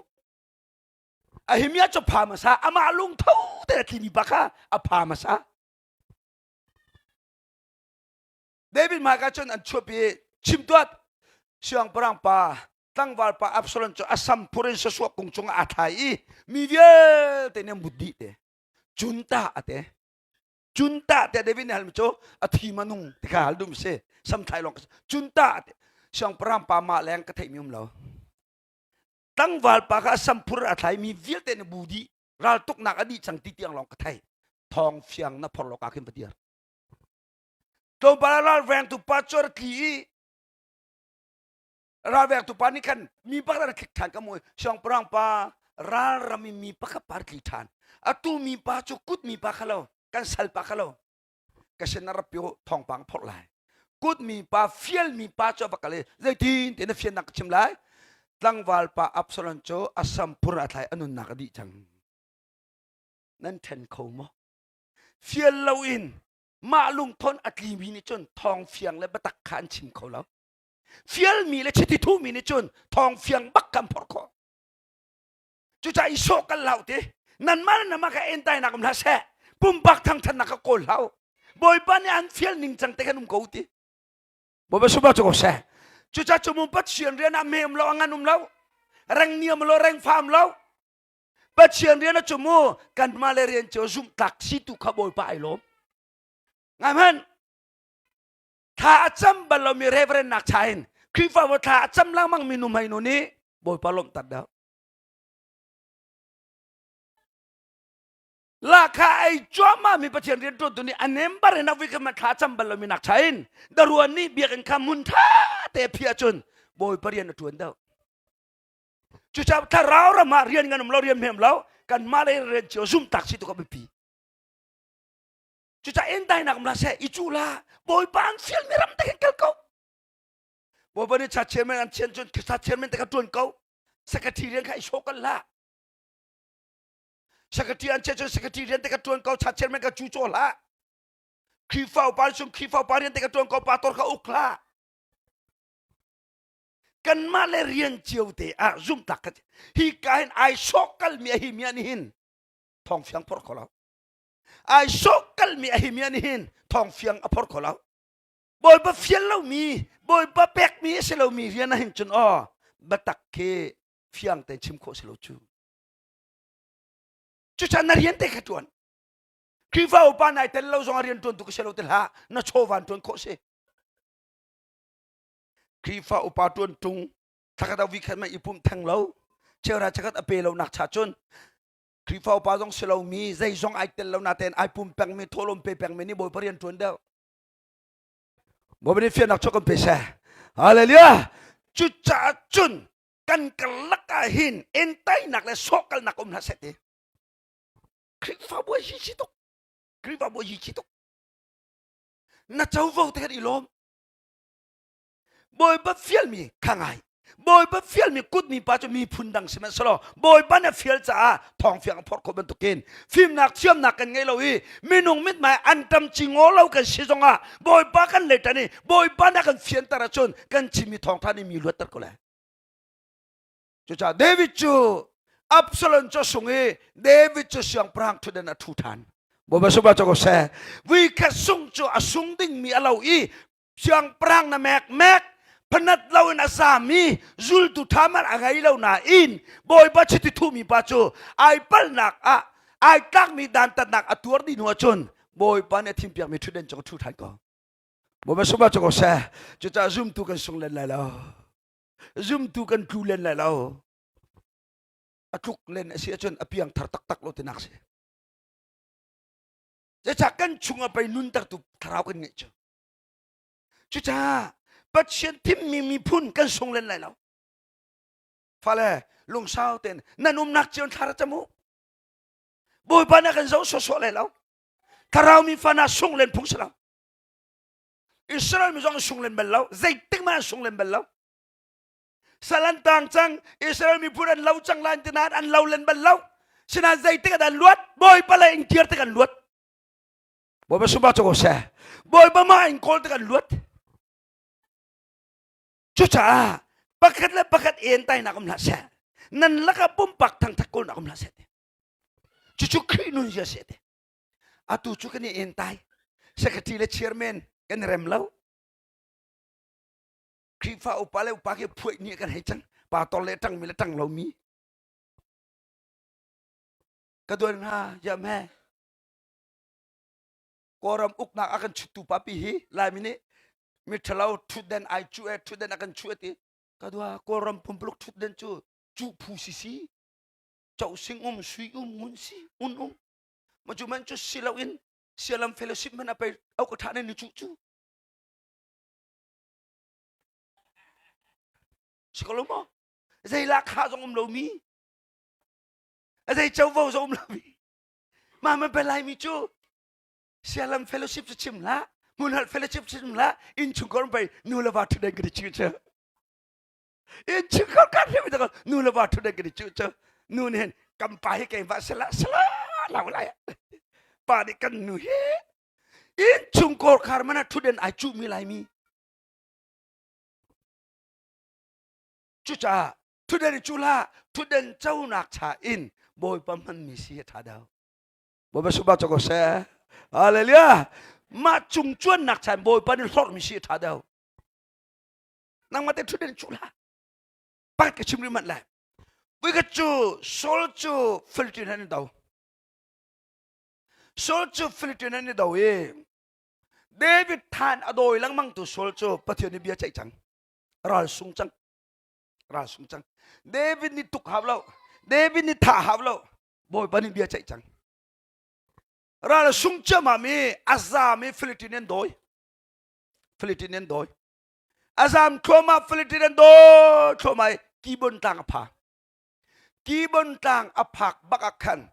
Ahimiah cu pha hmasa amah lungtho te a tlimi pa kha a pha hmasa David hmaika cun an chuahpi chim tuat siangpahrang pa tlangval pa Absalom cu a sam phur in sasuah kung cungah aa thlai i mi vialte nih an but dih te cun ta a te cun ta te David nih halmi cu a thi ma nung ti kha hal dum si sam thlai lawng cun ta te siangpahrang pa mah leng ka theihmi um lo tlangval pa kha a sam phur a thlai mi vialte nih bu dih raltuknak a dih cang ti tiang lawng ka thei thawng fiang na phor lo ka khin patir tlawmpal ah ralvengtu pa cu a tli i ralvengtu pa nih khan mi pakhat a tlik ṭhan ka mu siangpahrang pa ralram in mi pakhat pa tli ṭhan atu mi pa cu kut mi pa kha lo kan sal pa kha lo ka sin a rapio thawngpang phorh lai kut mi pa fial mi pa cu a va kal i zeitin te na fiannak ka chim lai tlangval pa Absalom cu a sam phur a thlai a nunnak a dih cang. Nan ṭhen kho maw? Fial loin mah lungthawn a tlimi nih cun thawng fiang le biatak kha an chim kho lo. Fialmi le chiti thuhmi nih cun thawng fiang bak kan phorh khawh. Cucaah i sawh kal hlah ti. Nanmah le nanmah kha entainak um hlah seh. Pumpak thangthatnak kha kawl hlah. Bawipa nih an fial ning cang te khan um ko ti. Bawipa subah cu ko seh. Cucaah cu mun Pathian rian ah me um lo, a ngan um lo. Reng niam lo, reng fa um lo. Pathian rian a cu mu kanmah le rian cio zumhtlak si tu kha Bawipa ai lawm. Ngai hmanh. Thla a cam bal lomi reverend nak cha in Khrihfabu thla a cam lengmang mi nu hmei nu nih Bawipa lawmhter deuh. Lahkhah ei cuahmah mi Pathian rianṭuantu nih a nembar in a vui kha thla cam bal lomi nak cha in daruan nih biakinn kha hmun ṭha te phi ahcun Bawipa rian a ṭuan deuh. Cucaah thlarau ram ah rian ngan um lo rian hmem lo kanmah le rian cio zumhtak si tu ka biapi. Cucaah entainak um la seh i cu la Bawipa an fialmi ram te khan kal ko. Bawipa nih cha chairman an chian cun cha chairman te kha ṭuan ko. Secretary rian kha i sawh kal hlah. Secretary an chiah cun secretary rian te ka ṭuan ko, cha chairman ka cu caw hlah. Khrihfa upa chung Khrihfa upa rian te ka ṭuan ko, pastor ka uk hlah. Kanmah le rian cio te ah zumhtak ka hi ka hin ai sawk kalmi a hi mi an hin thong fiang phor kho lo. Ai sawk kalmi a hi mi an hin thong fiang a phor kho lo. Bawipa fial lomi, Bawipa pekmi a si lomi rian ah hin cun aw biatak khi fiang tein chim khawh si lo cu. Cucaah na rian te kha ṭuan. Khrihfa upa nai tel lo zong ah rian ṭuan tu ka si lo ti hlah. Na chawva in ṭuan khawh si. Khrihfa upa ṭuan ṭung thlakhat ah vikhat man i pumh theng lo. Cheura chakhat a pe lo nak cha cun Khrihfa upa zong si lomi zeizong ai tel lo natein ai pum pengmi thawhlawm pe pengmi nih Bawipa rian ṭuan deuh. Bawipa nih fiannak chuak kan pe seh. Hallelujah. Cucaah cun kan karlak ah hin entainak le sawhkalnak um hlah seh ti. Khrihfabu a hi tuk. Khrihfabu a hi tuk. Na covo te kan i lawm. Bawipa fialmi kha ngai. Bawipa fialmi kutmi pa cu miphun dang sihmanhsehlaw Bawipa na fial caah thawngfiang a phorh khawh bantukin fimnak thiamnak kan ngei lo i minung mithmai an tam cingaw lo kan si zongah Bawipa kan leitan i Bawipa na kan fianter ahcun kan chimmi thawngtha nih mi luatter ko lai. Cucaah David cu Absalom cu a sung i David cu siangpahrang ṭhutdan a ṭhu ṭhan. Bawipa sungah cu ko seh. Vuikhat sung cu a sung dingmi a lo i siangpahrang na mek mek phanat loin a zami zultu ṭha man a ngei lo nain Bawipa chiti thuhmi pa cu ai palnak ah ai tlakmi dantatnak a tuar dih hnu ahcun Bawipa nih a thimpiakmi ṭhutdan cung a ṭhu ṭhan ko. Bawipa sungah cu ko seh. Cucaah zumtu kan sung len lai lo. Zumtu kan tlu len lai lo. A tluk len a si ahcun a piang thar taktak lo tinak si. Zeicah kan chungah pei nuntertu thlarau kan ngeih cu. Cucaah Pathian thimmi miphun kan sung len lai lo. Fale lungsau tein nan umnak cio thla ra cam u. Bawipa na kan zoh sawsawh lai lo. Thlarau mi fa na sung len phung si lo. Israel mi zong sung len bal lo. Zeitik hmanh an sung len bal lo. Sal an tang cang. Israel miphun an lo cang lai ti nain an lo len bal lo. Sinain zeitik ah an luat? Bawipa lei in kir tik an luat. Bawipa sumah cu ko seh. Bawipa mah in kawl tik an luat. Cucaah pakhat le pakhat entainak um hlah seh. Nan lakah pumpak thangthat kawlnak um hlah seh. Cucu Khrih nun zia seh te. Atu cu kan i entai. Secretary le chairman kan i rem lo. Khrihfa upa le upa khi phuaih ni kan hei cang. Pastor le ṭangmi le ṭang lomi. Ka duan hnga, yam he. Kawlram uknak a kan chuttu papi hi Laimi nih miṭhalo ṭhutden ai cuh e ṭhutden a kan chuh e ti ka dua Kawlram pumpuluk ṭhutden cu cuh phu sisi chosing um sui um ngun si un um ma cu man cu si loin sialam fellowship man a pei au ka ṭha ne ni cuh cu si ko lo maw zei lakha zong um lomi zei covo zong um lomi mah man pe laimi cu sialam fellowship cu chim hlah hmunhalh fellowship chim hlah innchungkhar pei nu le va ṭhutden kan i chu cu innchungkhar kan hrim nu le va ṭhutden kan i chu cu nu nih hin kan pa hi keimah sila sila. Lau lai. Pa nih kan nu hi inn chung kawrkhar mana thuden ai cuhmi Laimi. Cucaah thuden cu hlah thuden conak cha in Bawipa hmanmi si a ṭha deuh. Bawipa subah co ko seh. Hallelujah. Mah cung cuannak chan Bawipa nih hlorhmi si a ṭha deuh. Nangmah te thuden cu hlah. Pakhat ka chim rih manh lai. Voikhat cu Saul cu Philistine an i do. Saul cu Philistine an i do i David than a dawi lengmang tu Saul cu Pathian nih bia ceih cang. Ral sung cang. Ral sung cang. David nih tuk hau lo. David nih thah hau lo. Bawipa nih bia ceih cang. Ral sung ciammam i a zam i Philistine an dawi. Philistine an dawi. A zam thluahmah Philistine an dawi thluahmah i Kibon tlang a pha. Kibon tlang a phak bak ah khan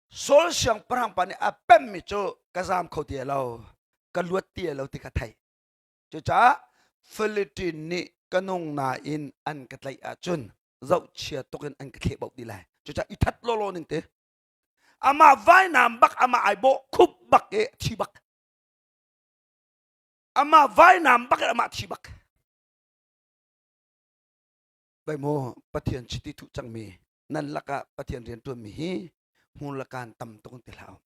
Saul siangpahrang pa nih a pemmi cu ka zam kho ti lo, ka luat ti lo ti kha theih. Cucaah Philistine nih ka nung nain an ka tlaih ahcun zohchia tuk in an ka thleh bauh dih lai. Cucaah i that lawlaw ning te. Amah vainam bak amah ai bawh khup bak i thi bak. Amah vainam bak in amah thi bak. Bai maw Pathian chiti thuh cangmi nan lakah Pathian rian ṭuanmi hi hmur le kaan tam tuk in ti hlah u.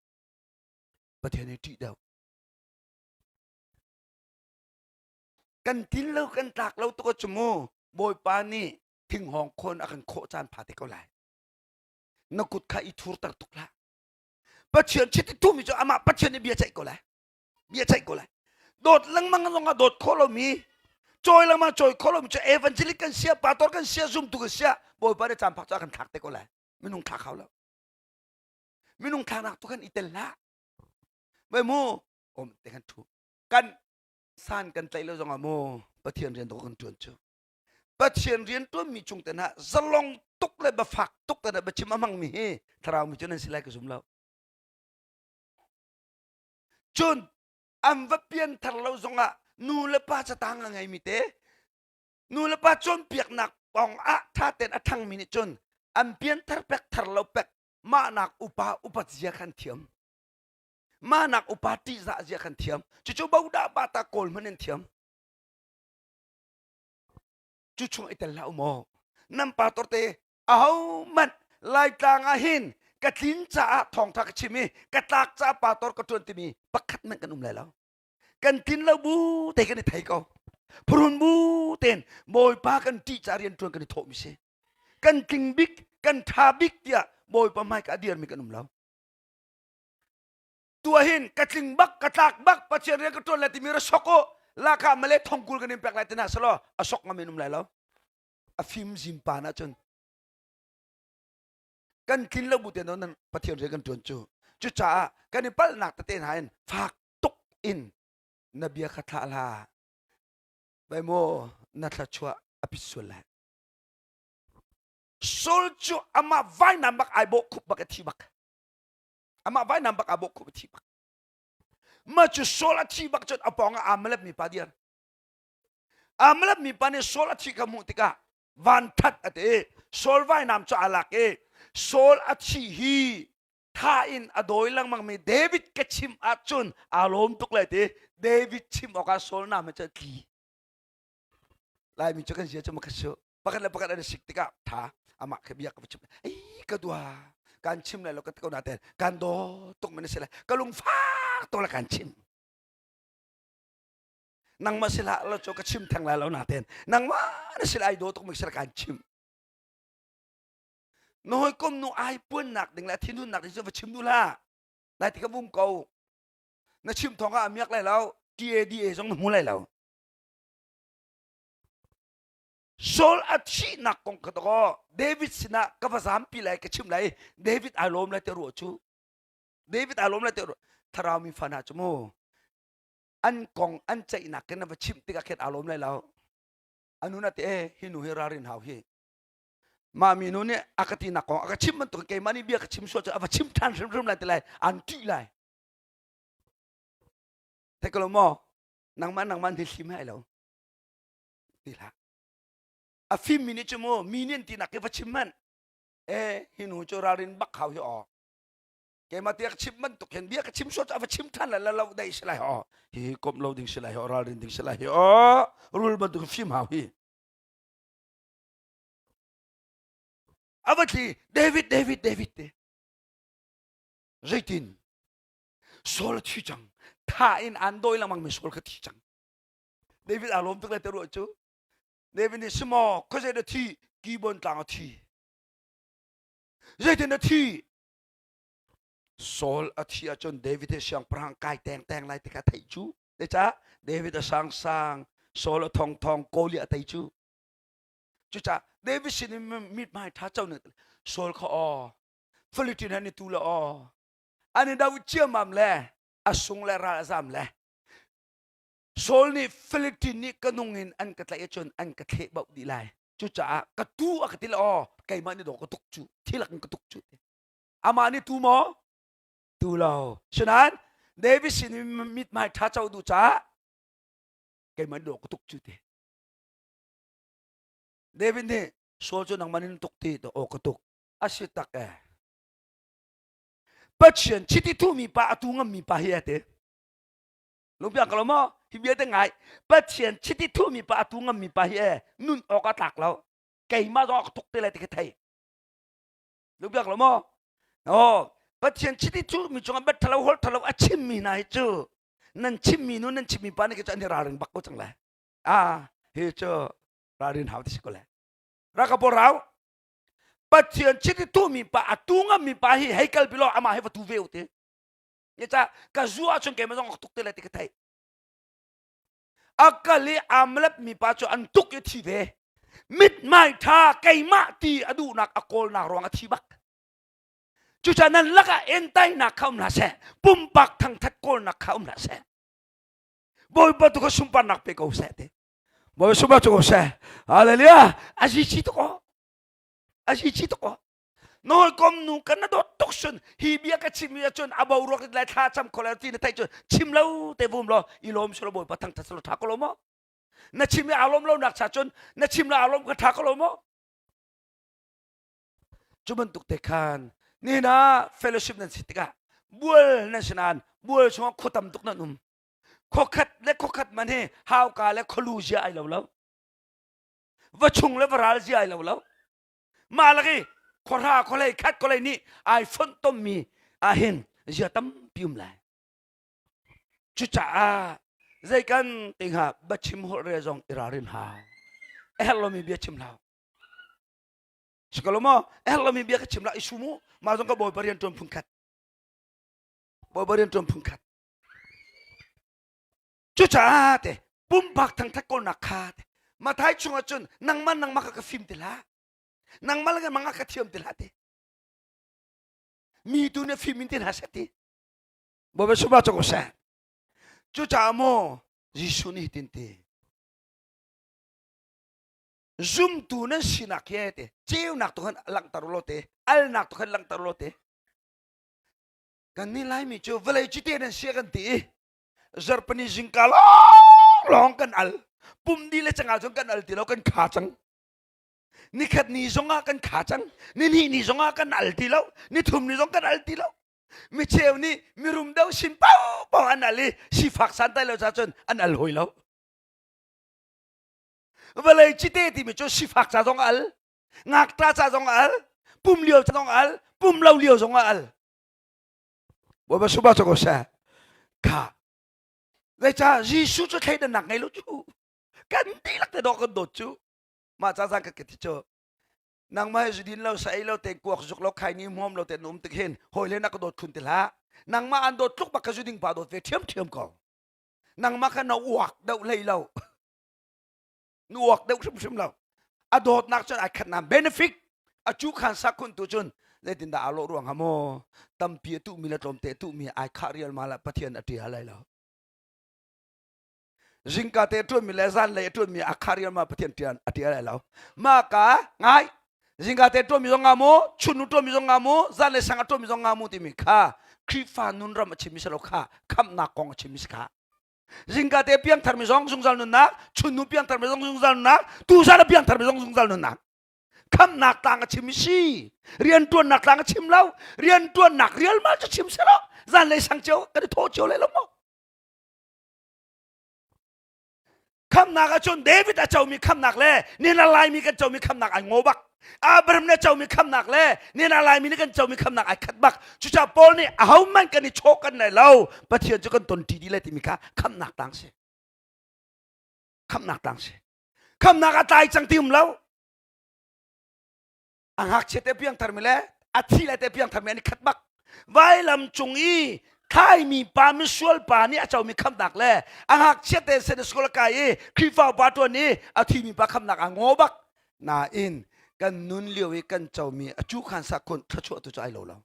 Pathian hi ṭih deuh. Kan tin lo kan tlak lo tuk cu mu Bawipa nih thinghawng khawn a kan khawh caan pha te ko lai. Na kut kha i thurter tuk hlah. Pathian chiti thumi cu amah Pathian nih bia ceih ko lai. Bia ceih ko lai. Dawt lengmang zong ah dawt khawh lomi cawi lengmang cawi khawh lomi cu evangelic kan sia pastor kan sia zumtu kan sia Bawipa nih caan phak cu a kan thlak te ko lai. Minung thlak hau lo. Minung thlaknak tu kan i tel hlah. Bai mu om te kan thu. Kan san kan tlaih lo zongah mu Pathian rian kan tuan cu. Pathian rian tuanmi cung te hna zalong tuk le bafak tuk te hna biachim a hmangmi hi thlarau mi cu nan si lai ka zum lo. Cun an va pianthar lo zongah nu le pa catang a ngeimi te nu le pa cawnpiaknak kong ah ṭha tein a ṭhangmi nih cun an pianthar pek thar lo pek mahnak upa upat zia khan thiam mahnak upa ṭihzah zia khan thiam cucu bodah bata kawl hmanh in thiam cu chung i tel hlah u maw nan pa torte ahohmanh Laitlang ah hin ka tlin caah thawngtha ka chim i ka tlak caah pastor ka ṭuan timi pakhat hmanh kan um lai lo kan tlin lo bu te kan i thei ko phurun bu ten Bawipa kan ṭih caah rian ṭuan kan i thawhmi si kan tling bik kan ṭha bik tiah Bawipa hmai ka a dirmi kan um lo tua hin ka tling bak ka tlak bak Pathian rian ka ṭuan lai timi ra sok u laka male thongkul kan in pek lai tina selaw a sok ngam in um lai lo a fim zim pa na cun kan tlin lo bu te nan Pathian rian kan ṭuan cu cucaah kan i palhnak tete hna in fak tuk in na bia kha thlah hlah bai maw na thluachuah a pit sual lai Saul cu amah vainam bak ai bawh khup bak a thi bak amah vainam bak aa bawh khup a thi bak mah cu Saul a thi bak cun a pawng ah aa malep mi pa dir Amalek mipa nih Saul a thih kha hmuh tikah vanṭhat a ti. Saul vainam cu aa lak i Saul a thih hi tha in a dawi lengmangmi David ka chim ahcun aa lawm tuk lai ti. David chim awkah Saul nam hi cu a tli. Laimi cu kan zia cu makhat su. Pakhat le pakhat an i sik tikah tha amah kha bia ka va chim. Ei ka dua kan chim lai lo ka ti ko nain kan daw tuk men a si lai. Ka lungfak tuk le kan chim. Nangmah si hlah lo cu ka chim theng lai lo nain nangmah na si lai daw tuk mi kan chim. Na hawikom nu ai puannak ding le a thinhunnak ding cu va chim duh hlah. Lai ti ka vum ko. Na chim thawng ah a miak lai lo. TADA zong na hmu lai lo. Saul a thihnak kong kha dakaw David sinah ka va zampi lai ka chim lai David ai lawm lai te ruah cu David ai lawm lai te ruah thlarau mi fa hna cu mu an kong an ceihnak khin na va chimh tikah khin aa lawm lai lo anu na te eh hi nu hi ralrin hau hi mah mi nu nih a ka tinak kong a ka chim bantuk keimah nih bia ka chim sual cu a va chim ṭhan hrimhrim lai ti lai an ṭih lai thei ko lo maw nangmah nangmah ni hlim hai lo ti hlah a fim mi nih cu mu mi nih an tinak hi va chim hmanh eh hi nu cu ralrin bak hau hi aw. Keimah tiah ka chim bantuk hin bia ka chim sual cu a va chim ṭhan lai lo dei si lai ho. Hi komh lo ding si lai ho, ralrin ding si lai hi o. Rul bantuk fim hau hi. A va thli David David David te. Zeitin Saul a thi cang. Tha in an dawi lengmang mi Saul kha thi cang. David aa lawm tuk lai te ruah cu. David nih simaw khuazei na thi Kibon tlang a thi. Zeitin na thi? Saul a thi ahcun David hi siangpahrang kai teng teng lai ti kha theih cu. Zeicah David a sang sang, Saul a thong thong, Goliath a tei cu. Cucaah David sin in mithmai ṭha co ning Saul kha aw, Philistine han i tu le aw, an i do ciammam le a sung le ral a zam le Saul nih Philistine nih ka nung in an ka tlaih ahcun an ka thleh bauh dih lai. Cucaah ka tu a ka ti le aw, keimah nih dawh ka tuk cu, thilak in ka tuk cu. Amah nih tu maw? Tu lo. Sinain David sin in mithmai ṭha co duh caah keimah nih dawh ka tuk cu ti. David nih Saul cu nangmah nin tuk ti aw ka tuk. A si tak eh. Pathian chiti thuhmi pa a tu ngammi pa hi a ti. Lungpiang ko lo maw? Hi bia te ngai. Pathian chiti thuhmi pa a tu ngammi pa hi e nun awk a tlak lo. Keimah zong ka tuk te lai ti ka thei. Lungpiang ko lo maw? Oh, Pathian chiti thuhmi cungah bet thalo hol thalo a chimmi hna hi cu nan chimmi nu nan chimmi pa nih cu an i ralring bak ko cang lai. Ah, hi cu ralrin hau ti si ko le. Raka rau. Pathian chiti tuhmi pa a tu ngammi pa hi hei kal pi law amah hi va tu ve u ti. Ca ka zu ahcun keimah zong tuk te lai ti ka theih. A kal i Amalek mi pa cu an tuk i thi ve. Mithmai ṭha keimah ti a duhnak a kawlnak ruang a thi bak. Cucaah nan lakah entainak kha um hlah seh, pumpak thangthat kawlnak kha um hlah seh. Bawipa tu kha sunparnak pe ko seh ti. Bawipa sunparnak cu ko seh. Hallelujah. A si chi tuk aw. A si chi tuk aw. Nawl nu kan na dawt tuk sun hi bia ka chim mi ahcun a bo ruak lai thla cham kho lai ti na theih cun chim lo te vum law i lawm silo bawipa thangthat silo tha ko lo maw na chim i aa lawm lo nak cha cun na chim la aa lawm ka tha ko lo maw cu bantuk te khan nihin ah fellowship nan si tikah bual nan si nain bual chungah khua tam tuk nan um khuakhat le khuakhat man hi hauka le khualu zia ai lo lo va chung le va ral zia ai lo lo mah lak i khuahra khualei khat khualei nih ai fonh tommi ahhin zia tampi um lai cucaah zei kan ti hnga biachim holh re zong i ralrin hau a herh lomi bia chim hlah si ko lo maw a herh lomi bia ka chim lah i su mu mah zong ka bawipa rian ṭuan phun khat bawipa rian ṭuan phun khat cucaah te pumpak thangthat kawlnak kha te Mathai chungah cun nangmah nangmah kha ka fim ti hlah nangmah le nangmah ka thiam ti hlah ti mi tu nih fim in ti hna seh ti Bawipa sumah cu ko seh cucaah maw Jesuh nih hitin ti zumtu nan sinak hi te ceunak tu khan langhter law te alnak tu khan langhter law te kan nih Laimi cu vawlei cite nan sia kan ti i zarpani zingka lawng lawng kan al pum di le cangah cun kan al ti lo kan kha cang nikhat ni zongah kan kha cang ni hnih ni zongah kan al ti lo ni thum ni zong kan al ti lo mi cheu nih mirum deuh sin pau pau an al i sifak santai lo ca cun an al hoi lo vawlei cite timi cu sifak ca zong al ngakṭa ca zong al pum lio zong al pum lo lio zong al Bawipa suba cu ko seh. Kha. Zeicah Jesuh cu thleidannak ngei lo cu. Kan dihlak te dawh kan dawt cu. Mah ca zang ka ti cu. Nangmah hi zudin lo sa ei lo te kuak zuk lo khai ni hmuam lo te na um tik hin hawi le na ka dawt khun ti hlah. Nangmah an dawt tluk bak ka zuding pa dawt ve ṭhiamṭhiam ko. Nangmah kha na uak deuh hlei lo. Na uak deuh hrimhrim lo a dawtnak cun ai khat nain benefit a cu khan sakhun tu cun zeitindah aa lawh ruang ha maw tampi a tuhmi le tlawmte a tuhmi ai khah rialmal ah Pathian a ṭial lai lo zingka te a ṭuanmi le zanlei a ṭuanmi a khah rialmal Pathian ṭial a ṭial lai lo mah ka ngai zingka te ṭuanmi zong nga mu chunnu ṭuanmi zong nga mu zanlei sang a ṭuanmi zong nga mu timi kha Khrihfa nun ram a chimmi si lo kha khamhnak kong a chimmi si kha Zingka te piangthar mi zong zungzal nunnak, chunnu piangthar mi zong zungzal nunnak, tuzan a piangthar mi zong zungzal nunnak. Khamnak tlang a chim si. Riantuannak tlang a chim lo. Riantuannak rialmal cu chim selaw zanlei sang cio kan i thawh cio lai lo maw? Khamnak ahcun David a comi khamnak le nina Laimi kan comi khamnak ai ngaw bak. Abraham nih a comi khamnak le nina Laimi nih kan comi khamnak ai khat bak. Cucaah Paul nih ahohmanh kan i chawh kan lai lo. Pathian cu kan ton ṭi dih lai timi kha khamnak tlang si. Khamnak tlang si. Khamnak a tlai cang ti um lo. A ngakchia te piangthar mi le a thi lai te piangthar mi an i khat bak. Vailam cung i thlaimi pa misual pa nih a comi khamnak le a ngakchia te Sunday school a kai i Khrihfa upa ṭuan i a thimi pa khamnak a ngaw bak. Nain kan nun lio i kan comi a cu khan sakhun thluachuah tu cu ai lo lo.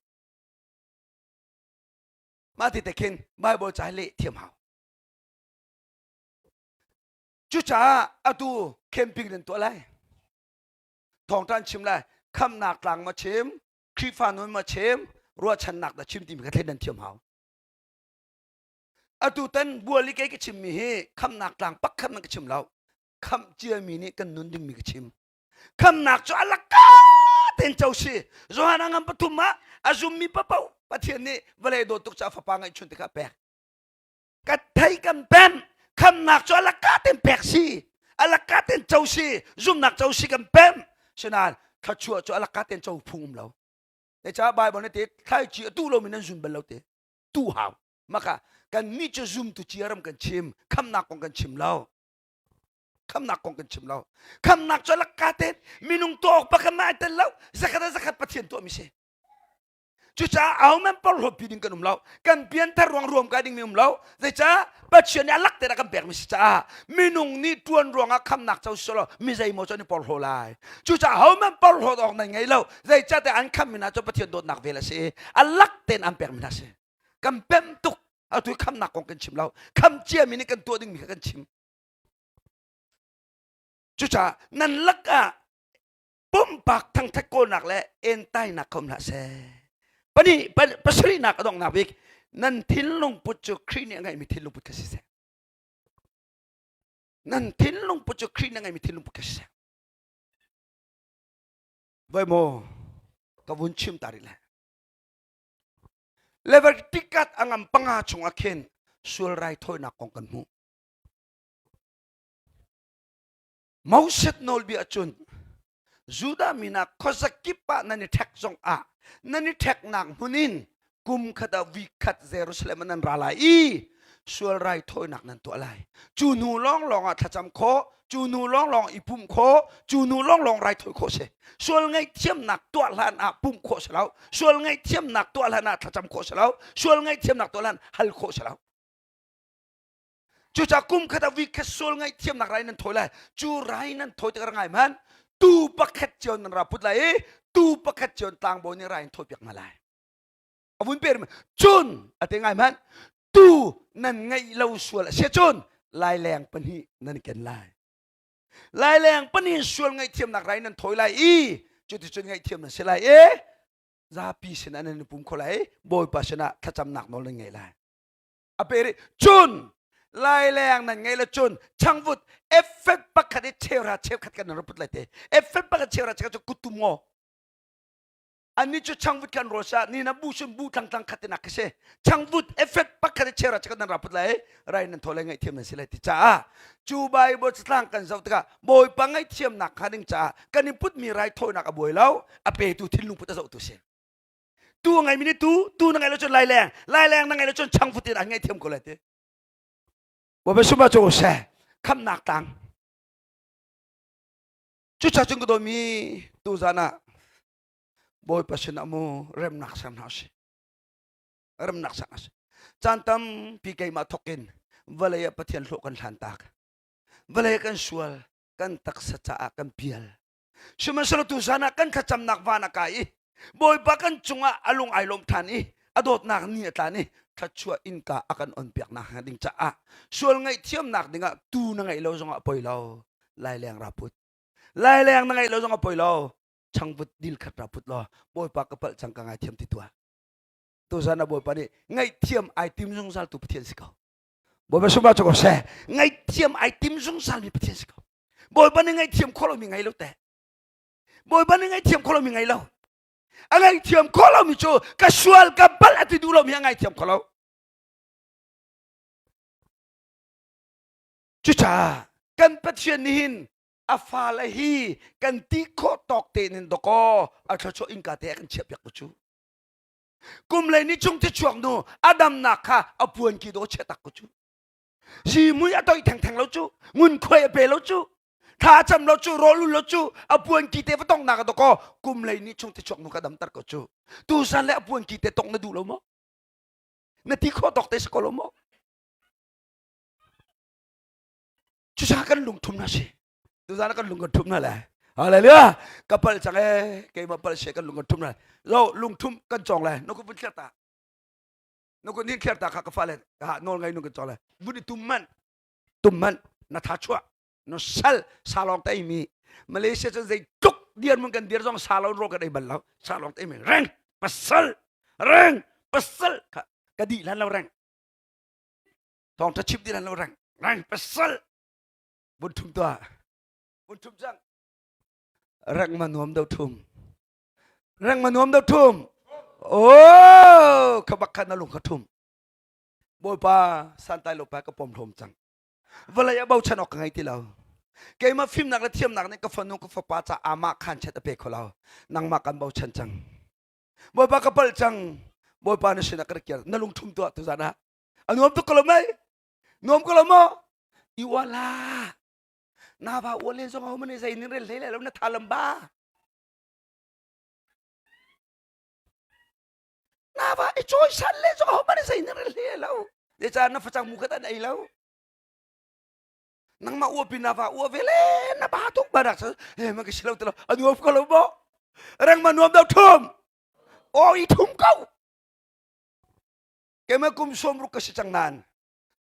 Mah ti te khin Bible ca leh thiam hau. Cucaah atu camping nan tuah lai. Thawngṭha an chim lai. Khamnak tlang ma chim, Khrihfa nun ma chim, ruahchannak dah chim timi kha thleidan thiam hau. Atu tan bual i kei ka chimmi hi khamnak tlang pakhat man ka chim lo. Khamh ciami nih kan nun dingmi ka chim. Khamnak cu a laka ten co si. Johan a ngam pathum ah a zummi papoh Pathian nih vawlei dawt tuk caah fapa ngeihchun te kha a pek. Ka thei kan pem khamnak cu a laka ten pek si. A laka ten co si. Zumnak co si kan pem. Sinain thluachuah cu a laka ten co phung um lo. Caah Bible nih te thlaici a tu lomi nan zun bal lo te. Tu hau. Maka kan nih cu zumtu ciaram kan chim. Khamnak kong kan chim lo. Khamnak kong kan chim lo. Khamnak cu a laka ten minung tuah awk pakhat mah ai tel lo. Zakhat a zakhat Pathian tuahmi si. Cucaah ahohmanh porhlawtpi ding kan um lo. Kan pianthar ruang ruam kai dingmi um lo. Zeicah Pathian nih a lak te a kan pekmi si caah minung nih tuan ruangah khamnak co si lo mi zeimaw cu an i porhlaw lai. Cucaah ahohmanh porhlawt awk nan ngei lo. Zeicah tiah an khammi hna cu Pathian dawtnak vel a si i a lak tein an pekmi hna si. Kan pem tuk. Atu khamnak kong kan chim lo. Kham ciami nih kan tuah dingmi kha kan chim. Cucaah nan lakah pumpak thangthat kawlnak le entainak kha um hlah seh. Pahnih pasarihnak a donghnak bik nan thinlung put cu Khrih nih a ngeihmi thinlung put kha si seh. Nan thinlung put cu Khrih nih a ngeihmi thinlung put kha si seh. Voi maw ka vun chim ta rih le. Leviticus a ngam panga chungah khin sual raithawinak kong kan hmuh. Moses nawlbia cun Judah mi hna khuazakip ah nan i ṭhek zongah nan i ṭheknak hmun in kum khat ah week khat Jerusalem ah nan ra lai i sual raithawinak nan tuah lai. Cu hnu lawnglawng ah thlacam khawh, cu hnu lawnglawng i pumh khawh, cu hnu lawnglawng raithawi khawh si. Sual ngaihthiamnak tuah hlan ah pumh khawh si lo, sual ngaihthiamnak tuah hlan ah thlacam khawh si lo, sual ngaihthiamnak tuah hlan hal khawh si lo. Cucaah kum khat ah week khat sual ngaihthiamnak rai nan thawi lai. Cu rai nan thawi tikah ngai hmanh tu pakhat cio nan ra put lai i tu pakhat cio tlangbawi nih rai in thawi piak hna lai. A vun pe cun a te ngai hmanh tu nan ngeih lo sual a si cun laileng pahnih nan ken lai. Laileng pahnih sual ngaihthiamnak rai nan thawi lai i cuticun ngaihthiam nan si lai i zapi sinah nan i pum kho lai i Bawipa sinah thlacamnak nawl nan ngei lai. A pe rih cun laileng nan ngei le cun changvut effet pakhat i cheuhra cheukhat kan nan put lai te effet pakhat cheuhra cheukhat cu kuttum ngo anni cu changvut kan rawl sa ni na bu sun bu tlang tlang khat tinak si changvut effet pakhat i cheuhra cheukhat nan ra put lai rai nan thaw lai ngaihthiam nan si lai ti caah cu bible catlang kan zoh tikah bawipa ngaihthiamnak kha ding caah kan i putmi rai thawinak a buai lo a petu thinlung put a zohtu si Tu ngai mi nih tu tu na ngai lo cun laileng laileng na ngai lo cun changvut in an ngaih thiam ko lai ti. Bawipa sumah cu seh khamnak tlang. Cucaah cun ka dawmi tu zan ah Bawipa sinah mu remnak ser hna usih. Remnak ser hna usih. Caan tampi keimah thawk in vawlei ah Pathian hlawh kan hlan tak. Vawlei kan sual, kan taksa caah kan pial. Sihmanhsehlaw tuzan ah kan thlacamnak van a kai i Bawipa kan cungah a lung ai lawm ṭhan i a dawtnak ni a tlan i thluachuah innka a kan onpiak nakhnga ding caah sual ngaihthiamnak dingah tu na ngeih lo zongah poi lo laileng ra put laileng na ngeih lo zongah poi lo changvut dil khat ra put law Bawipa ka palh cang ka ngaithiam ti tuah tuzan ah Bawipa nih ngaihthiam ai tim zungzal tu Pathian si ko Bawipa sumah cu ko seh ngaihthiam ai tim zungzal mi Pathian si ko Bawipa nih ngaihthiam khawh lomi ngei lo te. Bawipa nih ngaihthiam kho lomi ngei lo. A ngaihthiam kho lomi cu ka sual ka palh a ti duh lomi a ngaithiam kho lo. Cucaah kan Pathian nih hin a fale hi kan ti khawh tawk tein in dawkaw a thluachuah innka te a kan chiahpiak ko cu. Kum lei ni chung ti chuak nu a damnak kha a puan ki daw chiah tak ko cu. Zimui a toih thengtheng lo cu, ngunkhuai a pe lo cu, thla cam lo cu, rawl ul lo cu, a puan ki te va tong nak a dawkaw kum lei ni chung ti chuak nu ka damter ko cu. Tuzan le a puan ki te tong na duh lo maw? Na ti khawh tawk te si ko lo maw? Cucaah kan lungthum na si. Tuzan kan lung kan thum na le. Hallelujah. Ka pal cang e. Keimah pal she kan lung kan thum na. Zo lungthum kan cong le. Na ku vun thler ta. Na ku nin thler ta kha ka fale. Ka nawl ngai nu kan cong le. Vun i tum man. Tum man. Na tha chuah. Na sal salong tai mi. Malaysia cun zei tluk dir mun kan dir zong salon ro kan ei bal lo. Salong tai mi reng pasal reng pasal ka ka di lan lo reng. Thawngṭha chim ti lo reng reng pasal vun ṭhum tuah vun ṭhum cang reng ma nuam do ṭhum reng ma nuam do ṭhum oh kha bak kha na lung kha ṭhum bawipa santai lo pa ka pom hlawm cang vawlei a bochan awk ka ngei ti lo keimah fimnak le thiamnak nih ka fanu ka fapa ca amah khan chet a pe kho lo nangmah kan bochan cang bawipa ka palh cang bawipa na sinah ka rak kir na lung ṭhum tuah tuzan ah A nuam tuk ko lo mei? Nuam ko lo maw? I uala. Na va ual len zong ho mane zei ning rel hlei lai lo na tha lam ba. Na va i choi san le zong ho mane zei ning rel hlei lo. Le cha na facang mu khat an ei lo. Nangmah ua pi na va ua ve le na ba tuk ba rak he ma ka si lo te lo a nuam ko lo maw? Rang ma nuam do thum. O i thum ko. Keimah kum sawmruk ka si cang nain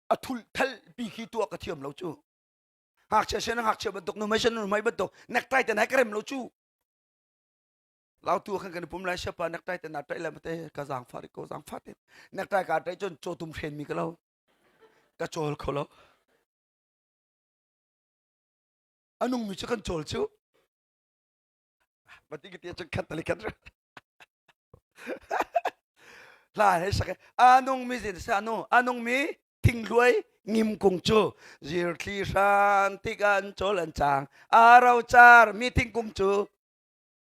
a thul thal pi khi tuah ka thiam lo cu. Ngakchia sian ngakchia bantuk nu mei nu mei bantuk necktie te nai ka rem lo cu. Lautu khan kan pum lai siapa necktie te na tai le mate ka zang fa ko zang fa te necktie ka tai chon chotum hren mi ka lo ka chawl kho lo anung mi chu kan chawl chu Mati ka ti cun khat tali khat hla he sak anung mi zin sa anu anung mi thingluai ngim kung cu zirthli hran tik an chawl an chang aro char mi thingkung cu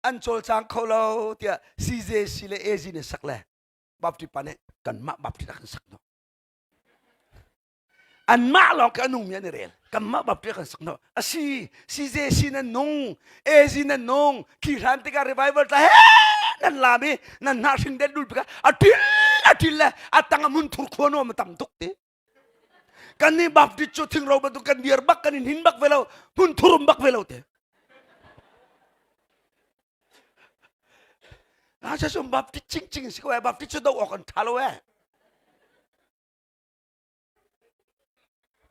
an chawl chang kho lo tiah CJC le AG nih sak le Baptist pa nih kanmah Baptist ah kan sak no Anmah lawng khi a nungmi an i rel. Kanmah baptist kan sak no. Asi, CJC nan nung, AZ nan nung, khi hlan tikah revival tla he nan lam i nan hnah hring det dul pika a til a til le a tang a mun thur khua nuam a tam tuk ti. Kan nih Baptist cu thingro bantuk kan dir bak kan in hin bak ve lo, hmun thurum bak ve lo te. Na cha sum Baptist ching ching si ko eh Baptist cu do awk an tha lo eh.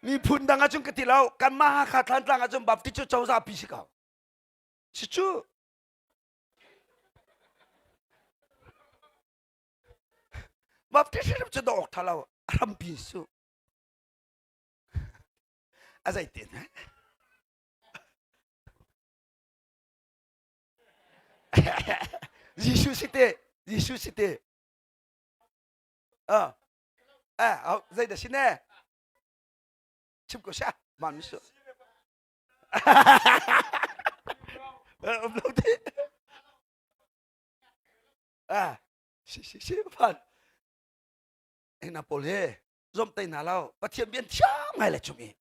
Miphun dang ahcun ka ti lo. Kanmah Hakha Thlantlang ahcun Baptist cu cozah pi si ko. Si cu. Baptist hrim cu dawh awk tha lo. A hrampi su. A zeitin he? Jesuh si te. Jesuh si te. Ah. Eh, oh, zei dah si ne? Chim ko sia, man mi su. Um lo ti. Ah, si si si fan. Ena pawl he zom tai na lo. Pathian bian thiam ngai le chung i.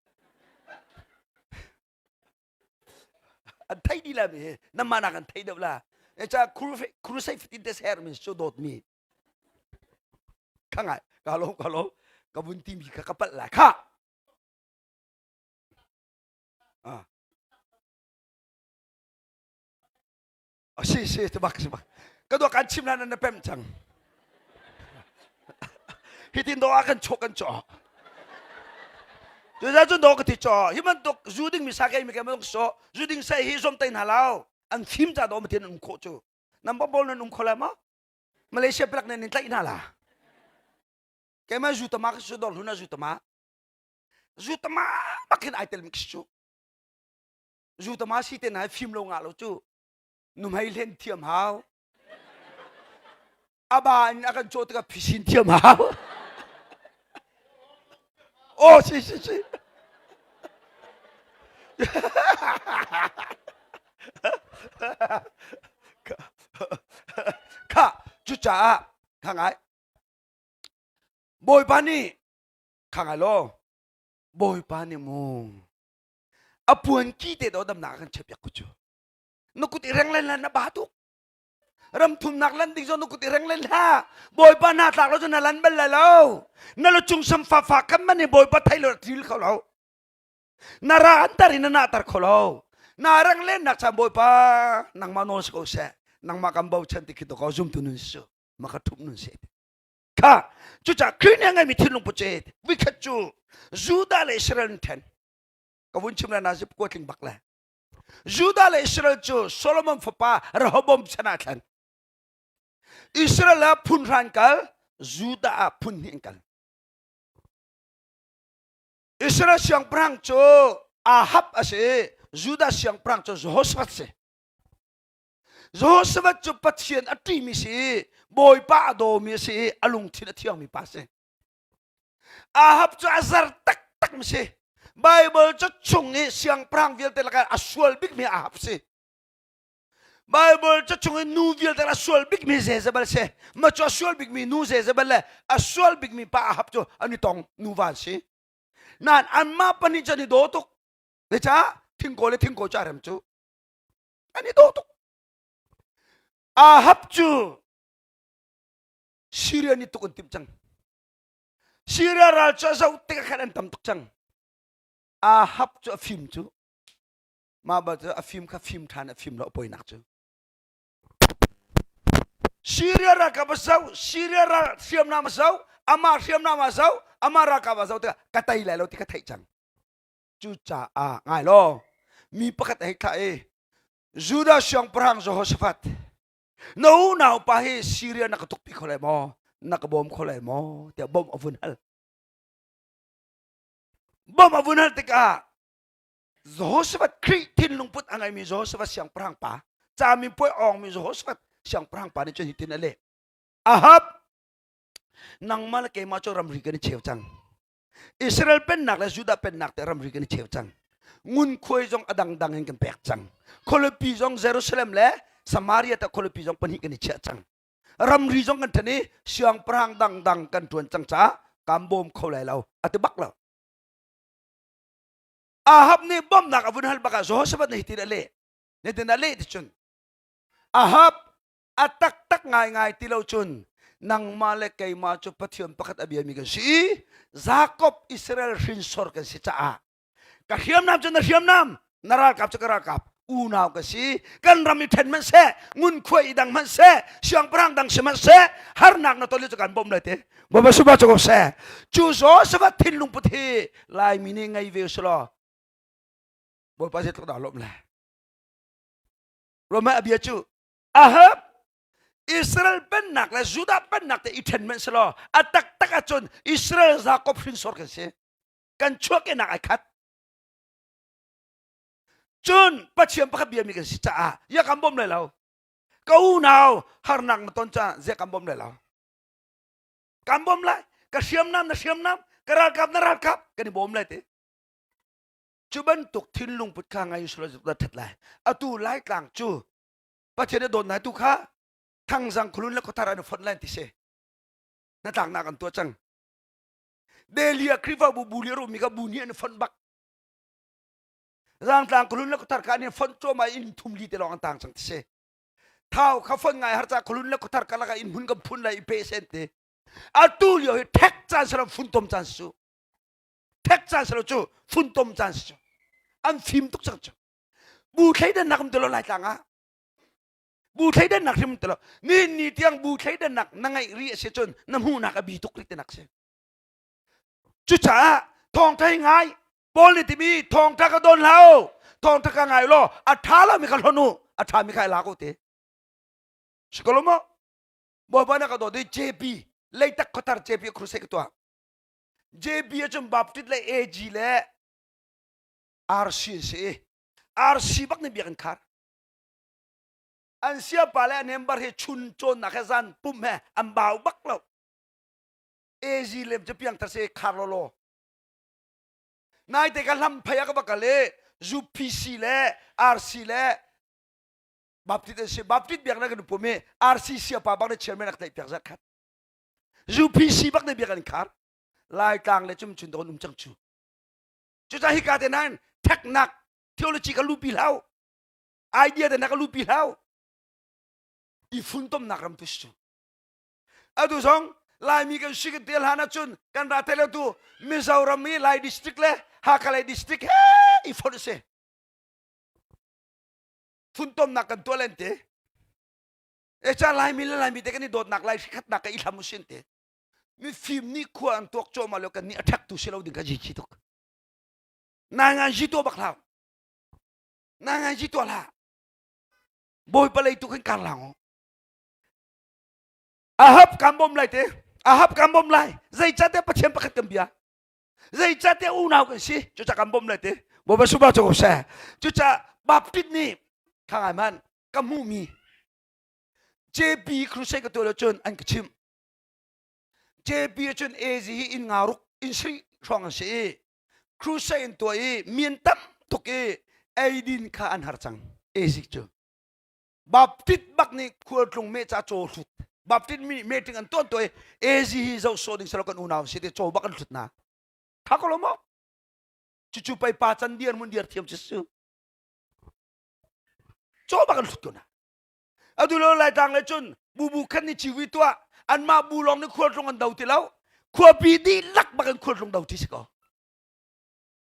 An thei di la mi he namma nak an thei deuh la. E cha crusade fatin te ser mi chu dawt mi. Kha ngai ka lo ka lo ka vun timi kha ka palh lai kha ah si si tu bak si bak ka dua kan chim na na pem cang hitin do a kan chok kan cho tu za cun do ka ti cho hi bantuk zu ding mi sa kai mi kai man so zu ding sai hi zom tai na lao an fim cha do ma tin um kho chu nam ba bol nan um kho la ma Malaysia plak nan in tlaih hna la. Keimah zu tama ka su dor hluna zu tama. Zu tama bak hin ai tel mi cu. Zu tama si te na fim lo nga lo cu. Nuhmei hlen thiam hau. Aba in a kan cawh tikah phisin thiam hau. Oh, si si si. Kha cucaah kha ngai Bawipa nih kha ngai law Bawipa nih mu a puan ki te do damnak a kan chiahpiak ko cu na kut i reng len lan na ba tuk ram thumnak lan ding zong na kut i reng len hlah Bawipa na tlak lo cu na lan bal lai lo na lu cung sam fa fa kan man i Bawipa thei lo til kho lo na ra an tar in na tar kho lo na rang len nak chan Bawipa nangmah nawl si ko seh nangmah kan bochan ti khi to ko zumtu nun su maka thup nun se kha cucah Khrih nih a ngeimi thinlung put ce vikhat cu Judah le Israel an then ka vun chim la na zip ko tling bak le Judah le Israel cu Solomon fapa Rehoboam chan ah thlen Israel ah phun hran kal Judah ah phun hnih an kal Israel siangpahrang cu Ahab a si i Judah siangpahrang cu Jehoshaphat si. Jehoshaphat cu Pathian a ṭihmi si i Bawipa a dawmi a si i a lungthin a thiangmi pa a si. Ahab cu a zer taktak mi si. Bible cu chung i siangpahrang vialte lakah a sual bikmi Ahab si. Bible cu chung i nu vialte a sual bikmi Jezebel si. Ma cu a sual bikmi nu Jezebel le a sual bikmi pa Ahab cu an i tong nuva an si. Nain anmah pahnih cu an i daw tuk. Zeicah thingkaw le thingkaw cu a rem cu. An i daw tuk. Ahab cu Syria nih tuk an timh cang. Syria ral cu a zoh tikah khan an tam tuk cang. Ahab cu a fim cu. Mah bal cu a fim kha fim ṭhan a fim lo a poinak cu. Syria ralkap a zoh, Syria ral hriamnam a zoh, amah hriamnam a zoh, amah ralkap a zoh tikah ka tei lai lo ti ka theih cang. Cucaah ngai law mi pakhat a hei thlah i Judah siangpahrang Jehoshaphat na unau pa hi Syria na ka tukpi kho lai maw? Na ka bawm kho lai maw? tiah bawmh a vun hal. Bawmh a vun hal tikah Jehoshaphat Khrih thinlung put a ngeimi Jehoshaphat siangpahrang pa cami puai awngmi Jehoshaphat siangpahrang pa nih cun hitin a leh Ahab nangmah le keimah cu ramri kan i cheu cang Israel pennak le Judah pennak te ramri kan i cheu cang ngunkhuai zong a dangdang in kan pek cang khualipi zong Jerusalem le Samaria te khualipi zong pahnih kan i chiah cang ramri zong kan ṭhen i siangpahrang dangdang kan ṭuan cang caah kan bawm kho lai lo a ti bak lo Ahab nih bawmhnak a vun hal bakah Jehoshaphat nih hitin a leh. Nitin a leh ti cun Ahab a taktak ngaingai ti lo cun nangmah le keimah cu Pathian pakhat a biami kan si i Jakob Israel hrinsor kan si caah ka hriamnam cu na hriamnam na ralkap cu ka ralkap unau ka si kan ram i ṭhen hmanh seh ngunkhuai i dang hmanh seh siangpahrang dang si hmanh seh harnak na ton cu kan bawmh lai te Bawipa supa cu ko seh cu Joseph thinlung put hi Laimi nih ngei ve usulaw Bawipa zeitluk dah lawm le Roma a bia cu Ahab Israel pennak le Judah pennak te i ṭhen hmanh selaw a taktak ahcun Israel Jacob hrinsor kan si kan chuahkehnak ai khat Cun Pathian pakhat biami kan si caah ya kan bawm lai lo. Ka unau harnak na ton caah zia kan bawm lai lo. Kan bawm lai. Ka hriamnam na hriamnam, ka ralkap na ralkap kan i bawm lai te. Cu bantuk thinlung put kha ngai usulaw da that lai. Atu Laitlang cu Pathian a dawt nai tu kha thangzang khulun le khuathar an fonh lai ti si. Na tlaknak an tuah cang. Delhi ah Khrihfabu bu li rumi ka bu nih an fonh bak. Rangtlang kulun le khuthar kha an fonh cuahmah inn thum li te lawng an tang cang ti si. Thau kha fonh ngai har ca kulun le khuthar ka lakah inn hmun kan phun lai i pe sen te. Atu lio hi thek caan salo funtom caan su. Thek caan salo cu funtom caan su. An fim tuk cang cu. Bu thleidannak um ti lo Laitlang ah. Bu thleidannak hrim ti lo. Ni ni tiang bu thleidannak na ngeih ri a si cun na hmuhnak a bi tuk rih tinak si. Cucaah thawngṭha hi ngai. Paul nih timi thawngṭha ka don hlah u. Thawngṭha ka ngai law a ṭha lomi kha hlonh u. A ṭhami kha i lak u ti. Si ko lo maw? Bawipa na ka dawt i JB Leitak khuathar JB crusade ka tuah. JB ahcun Baptist le AG le RC an si i RC bak nih biakinn khar. An siapa le an member hi chun cawnnak he zan pum he an bau bak lo. AZ lem cu piangthar si khar law law. Naite ka hlam phei ah ka va kal i UPC le RC le Baptist an si. Baptist biaknak kan pum i RC siapa bak nih chairman a ka tlaih piak zat khat. UPC bak nih biak an khar. Laitlang le cumcun don um cang cu. Cucaah hika te nain theknak theology ka lupi hlau. Idea te na ka lupi hlau. I funtomnak ram tu si cu. Atu zong Laimi kan si kan tel hlan ahcun kan ra tel tu Mizoram i Lai district le Hakha Lai district he i fonh si. Funtomnak kan tuah len te. E ca Laimi le Laimi te kan i dawtnak lai khatnak ka i hlam usin te. Mifim nih khua an tuak cuahmah lio kan nih a ṭhek tu si lo ding ka ji chi tuk. Na ngan ji tuah bak hlah. Na ngan ji tuah hlah. Bawipa lei tu kan kar lang u. Ahab kan bawm lai te. Ahab kan bawm lai. Zeicahtiah Pathian pakhat kan bia. Zeicahtiah unau kan si. Cucaah kan bawm lai te. Bawipa suba cu ko seh. Cucaah Baptist nih kha ngai man ka hmuhmi JP crusade ka tuah lo cun an ka chimh. JP cun AZ hi inn nga ruk inn sri hrawng an si i crusade in tuah i mian tam tuk i eidin kha an har cang AZ cu. Baptist bak nih khualtlung me ca caw hlut Baptist mi meeting an tuan tuah i AZ hi zoh sawh ding selo kan unau si te caw bak an hlut na. Tha ko lo maw? Cucu pei pa can dir mun dir thiam cu su. Caw bak an hlut ko na. Atu lo Laitlang le cun bubu khan ni civi tuah anmah bu lawng nih khualtlung an do ti lo. Khuapi dihlak bak in khualtlung do ti si ko.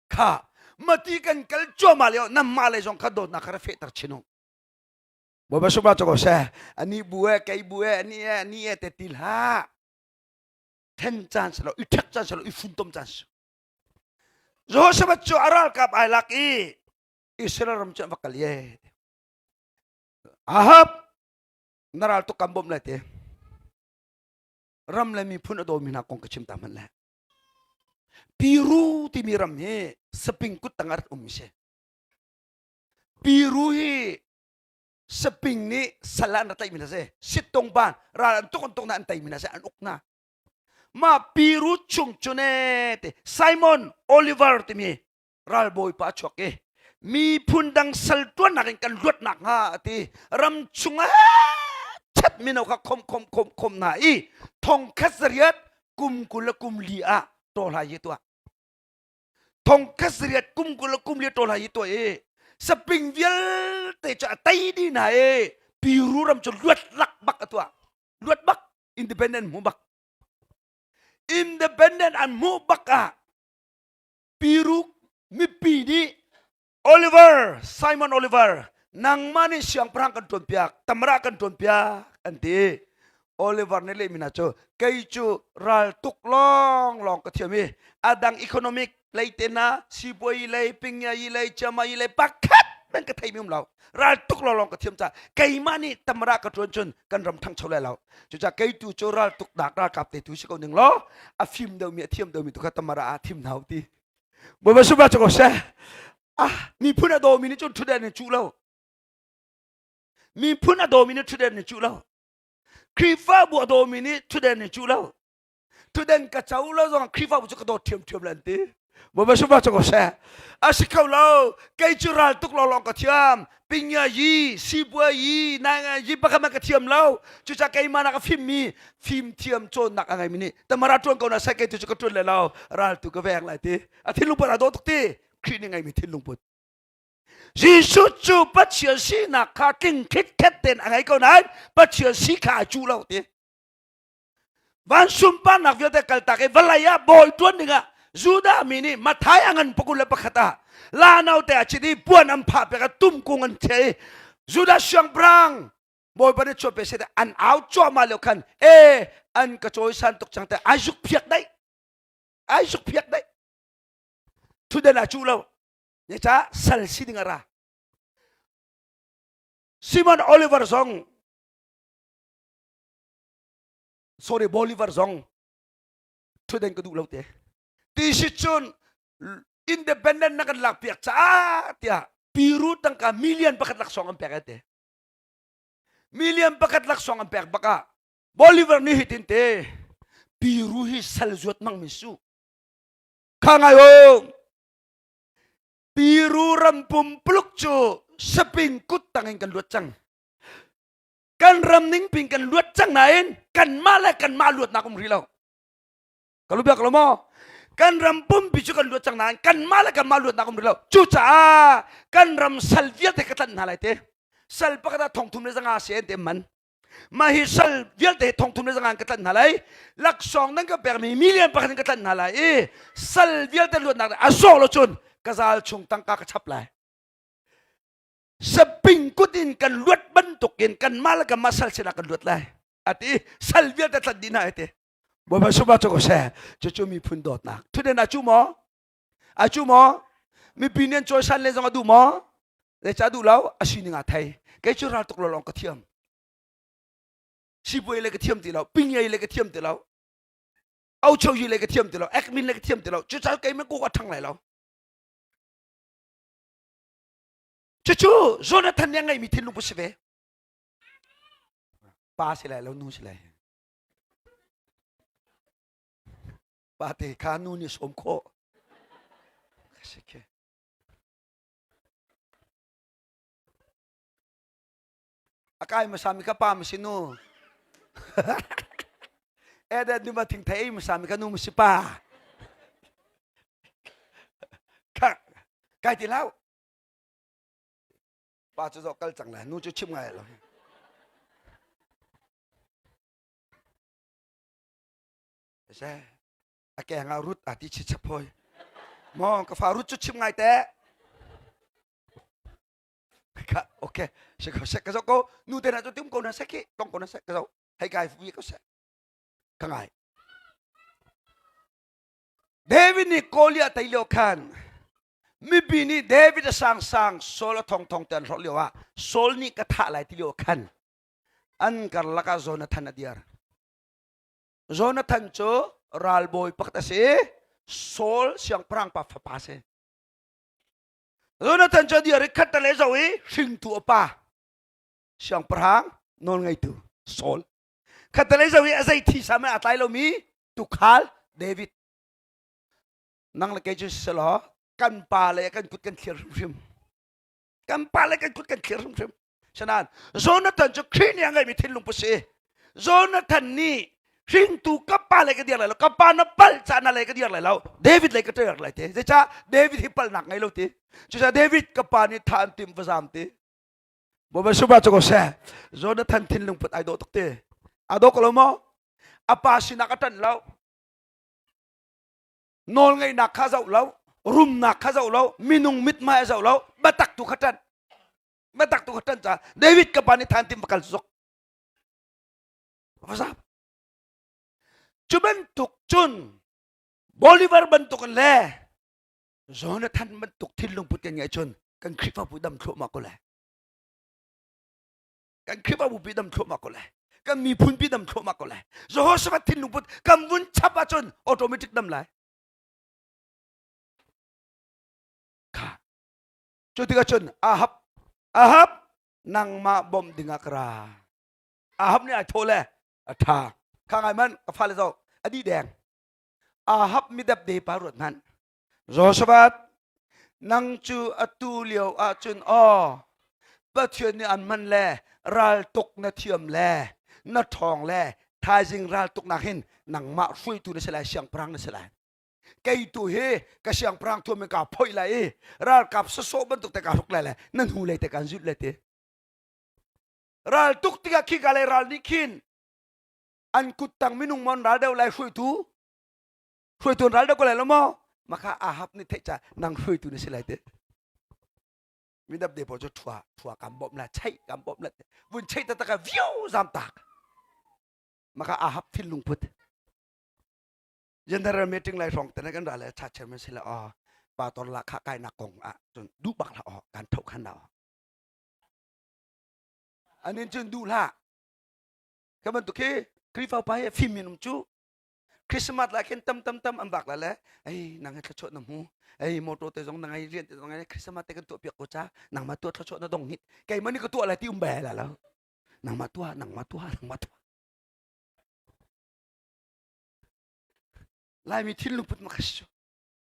Kha mati kan kal cuahmah lio nanmah lei zong kha dawtnak kha ra fehter chin u. Bawipa sungah cu ko seh. Ani bu e, kei bu e, ani e, ani e te ti hlah. Then caan si lo, i ṭhek caan si lo, i funtom caan si. Jehoshaphat cu a ralkap ai lak i Israel ram cu an va kal ye. Ahab, na ral tuk kan bawmh lai te. Ram le miphun a dawmi hna kong ka chim ta hmanh le. Piru timi ram hi saping kut tang ah rak um si. Piru hi saping nih sal an rak tlaihmi hna si. Sittung ban ral an tuk an tuk na an teimi hna si an uk hna. Mah Piru chung cu ne ti Simon Oliver timi ralbawi pa a chuak i miphun dang sal tuannak in kan luat nakhnga a ti ram chungah chat mino kha khom khom khom khom hna i thong khat zariat kum 20 le kum li ah tawhlai hi tuah thong khat zariat kum 20 le kum li tawhlai hi tuah i saping vialte cu a tei dih hna i Piru ram cu luat lak bak a tuah luat bak independent hmu bak independent an hmuh bak ah Piru mipi nih Oliver Simon Oliver nangmah nih siangpahrang kan ṭuanpiak tamra kan ṭuanpiak an ti Oliver nih lehmi hna cu kei cu ral tuk lawng lawng ka thiam i a dang economic lei te hna sipuai lei pingyai lei chiamai lei pakhat men ka theimi um lo ral tuk lawng lawng ka thiam caah keimah nih tamra ka ṭuan cun kan ram ṭhangcho lai lo cucaah kei tu cu ral tuk nak ralkap te tu si ko ning law a fim deuhmi a thiam deuhmi tu kha tamara ah thim hna u ti Bawipa sungah cu ko seh ah miphun a dawmi nih cun ṭhutden in cuh lo miphun a dawmi nih ṭhutden in cuh lo Khrihfabu a dawmi nih ṭhutden in cuh lo Thuden ka co lo zong Khrihfabu cu ka dawt ṭhiamṭhiam lan ti. Bawipa sungah cu ko seh. A si kho lo. Kei cu ral tuk lawng ka thiam. Pingya yi, sibua yi, nanga yi pakhat man ka thiam lo. Cucaah keimah nak a fimmi fim thiam cawnnak a ngeimi nih tamara ṭuan ko na sai kei tu cu ka ṭuan le lo. Ral tu ka veng lai ti. A thinlung put aa dawh tuk ti. Khrih nih ngeimi thinlung put. Jesuh cu Pathian sinak kha tling khit tein a ngei ko nain Pathian si kha a cuh lo ti. Van sunparnak vialte kaltak i vawlei ah bawi ṭuan dingah Judah mi nih Matthai a ngan 21 ah la note a chit i puan an phah pek a tumkung an thiah i Judah siangpahrang Bawipa nih chuah pe seh an au cuahmah lio khan e an ka cawisan tuk cang te ai zuk phiak daih ai zuk phiak daih thuden a cuh lo ne ca sal si ding a ra Simon Oliver zong sorry Bolivar zong thuden ka duh lo te ti si cun independent na kan lak piak caah tiah Piru tangka million pakhat laksawng an pek te. Million pakhat laksawng an pek bak ah Bolivar nih hitin te Peru hi sal zuat mang mi su. Kha ngai o. Peru ram pumpuluk cu saping kut tangin kan luat cang. Kan ram ning pin kan luat cang nain kanmah le kanmah luatnak um rih lo. Ka lu biak lo maw? Kan ram pumpi cu kan luat cang nain kanmah le kanmah luatnak um rih lo. Cucaah kan ram sal vialte ka tlanh hna lai te. Sal pakhat ah thong thum le zanga se an te man. Mah hi sal vialte thong thum le zanga ka tlanh hna lai. Laksawng nan ka pekmi million pakhat in ka tlanh hna lai i sal vialte luatnak a sawh lo cun ka zal chung tangka ka chap lai. Saping kut in kan luat bantukin kanmah le kanmah sal sinah kan luat lai. Ati sal vialte tlanh dih hna ai te. Bawipa sungah cu ko seh. Cucu miphun dawtnak. Thutden a cu maw? A cu maw? Mipi nih an cawisan le zong a duh maw? Zeicah duh lo? A sining aa thei. Kei cu ral tuk lo lawng ka thiam. Sipuai le ka thiam ti lo. Pingei le ka thiam ti lo. Auchoyi le ka thiam ti lo. Ekmin le ka thiam ti lo. Cucaah keimah kuk a ṭhang lai lo. Cucu Jonathan nih a ngeihmi thinlung pu si ve. Pa si lai lo, nu si lai. Pate kha nu nih sawm khawh. A kai hmasa mi kha pa ma si nu. Eden nu ma thing thei ei hmasa mi kha nu ma si pa. Kha kai ti lau. Pa cu zoh kal cang lai nu cu chim ngai lo. Se a keng ah rut a ti chi chap hoi. Mo ka fa rut cu chim ngai te. Ka okay se ko se ka zo ko nu te na cu tum ko na se ki tong ko na se ka zo hei kai fu ko se ka ngai. David nih Goliath tei lio khan mipi nih David a sang sang Saul a thong thong te an hlorh lio ah Saul nih ka thah lai ti lio khan an karlak ah Jonathan a dir. Jonathan cu ralbawi pakhat a si. Saul siangpahrang pa fapa a si. Jonathan cu a dir i khat le zo i hringtu a pa siangpahrang nawlngeitu Saul. Khat le zo i a zei thi sam a tlai lomi tukhal David. Nang le kei cu selaw kan pa le kan kut kan thlir hrimhrim. Kan pa le kan kut kan thlir hrimhrim. Sanan Jonathan cu Khrih nih a ngeihmi thinlung pu si. Jonathan nih hringtu ka pa le ka dir lai lo ka pa na pal ca na le ka dir lai lo David le ka ṭer lai te zeicah David hi palnak ngei lo ti cucaah David ka pa nih tha an tim va zam ti Bawipa suba cu ko seh Jonathan thinlung put ai dawh tuk ti a dawh ko lo maw a pa sinak a ṭanh lo nawlngeihnak kha zoh lo rumnak kha zoh lo minung mithmai a zoh lo biatak tu kha ṭanh biatak tu kha ṭanh ca David ka pa nih than tim va kal zok va zap cu bantuk cun Bolivar bantuk in le Jonathan bantuk thinlung put kan ngeih cun kan Khrihfabu dam thluahmah ko lai kan Khrihfabu pi dam thluahmah ko lai kan miphun pi dam thluahmah ko lai Jehoshaphat thinlung put kan vun chap ahcun automatic dam lai kha cu tikah cun Ahab Ahab nangmah bawmh dingah ka ra Ahab nih ai thawh le a ṭha kha ngai man ka fale zoh a dih deng Ahab midap de pa ruat hmanh Jehoshaphat nang cu atu lio ahcun aw Pathian nih an hman le raltuk na thiam le na ṭhawng le thaizing raltuknak hin nangmah hruaitu na si lai siangpahrang na si lai kei tu hi ka siangpahrang thuam in kaa phoih lai i ralkap sasawh bantuk te kaa hruk lai le na hnu lei te kaan zulh lai ti ral tuk tikah khika lei ral nih khin an kuttang minung mon ral deuh lai hruaitu hruaitu an ral deuh ko lai lo maw maka Ahab nih theih ca nang hruaitu na si lai ti midap de pawl cu thua thua kam bawmh la chaih kam bawmh la vun chaih taktak ah viu zam tak maka Ahab thinlung put General meeting lai hrawng te kan ra le cha chairman si le aw pa tor la kha kai nak kong ah cun duh bak la aw kan tho khan la aw anin cun duh hlah ka bantuk khi Khrihfa pa hi fim minung cu Christmas la khin tam tam tam an vak la le ei nang he thluachuah na hmu ei motor te zong na ngai rian te zong ngai Christmas te kan tuah piak ko cha nangmah tuah thluachuah na dong hit keimah nih ka tuah lai ti um bel la lo. Nangmah tuah, nangmah tuah, nangmah tuah. Laimi thinlung put ma khas cu.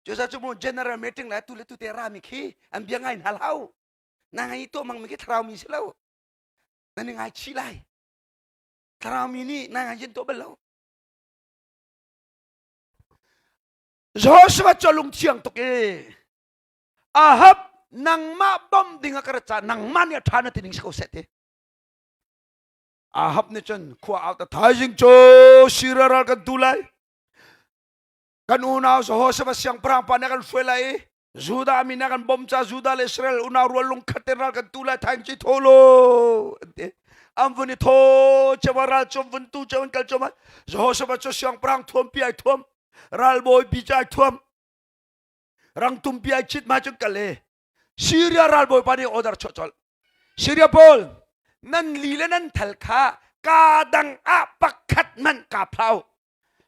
Cucaah cu mu general meeting le tu le tu te rami khi an bia ngai hna hlau. Na ngai tuah mang mi khi thlarau mi si lo. Na ni ngai chih lai. Thlarau mi nih na ngai yin tuah bal lo. Joshua cu lungthiang tuk i Ahab nangmah bom ding a ka rat caah nangmah nih a ṭha na ti ning si ko seh ti. Ahab nih cun khua au ta thaizing cu Syria ral kan tu lai. Kan unau Jehoshaphat siangpahrang pa nih a kan hruai lai i Judah mi nih a kan bawmh caah Judah le Israel unau rual lungkhat tein ral kan tu lai thaizing cu i thaw law an ti. An vun i thaw cio ah ral cu an vun tu cio an kal cio ah Jehoshaphat cu siangpahrang thuampi ai thuam ralbawi pi cu ai thuam rangtum pi ai chit ma cun kal e Syria ralbawi pa nih order chuah colh Syria pawl nan li le nan thal kha ka dang ah pakhat man ka phlau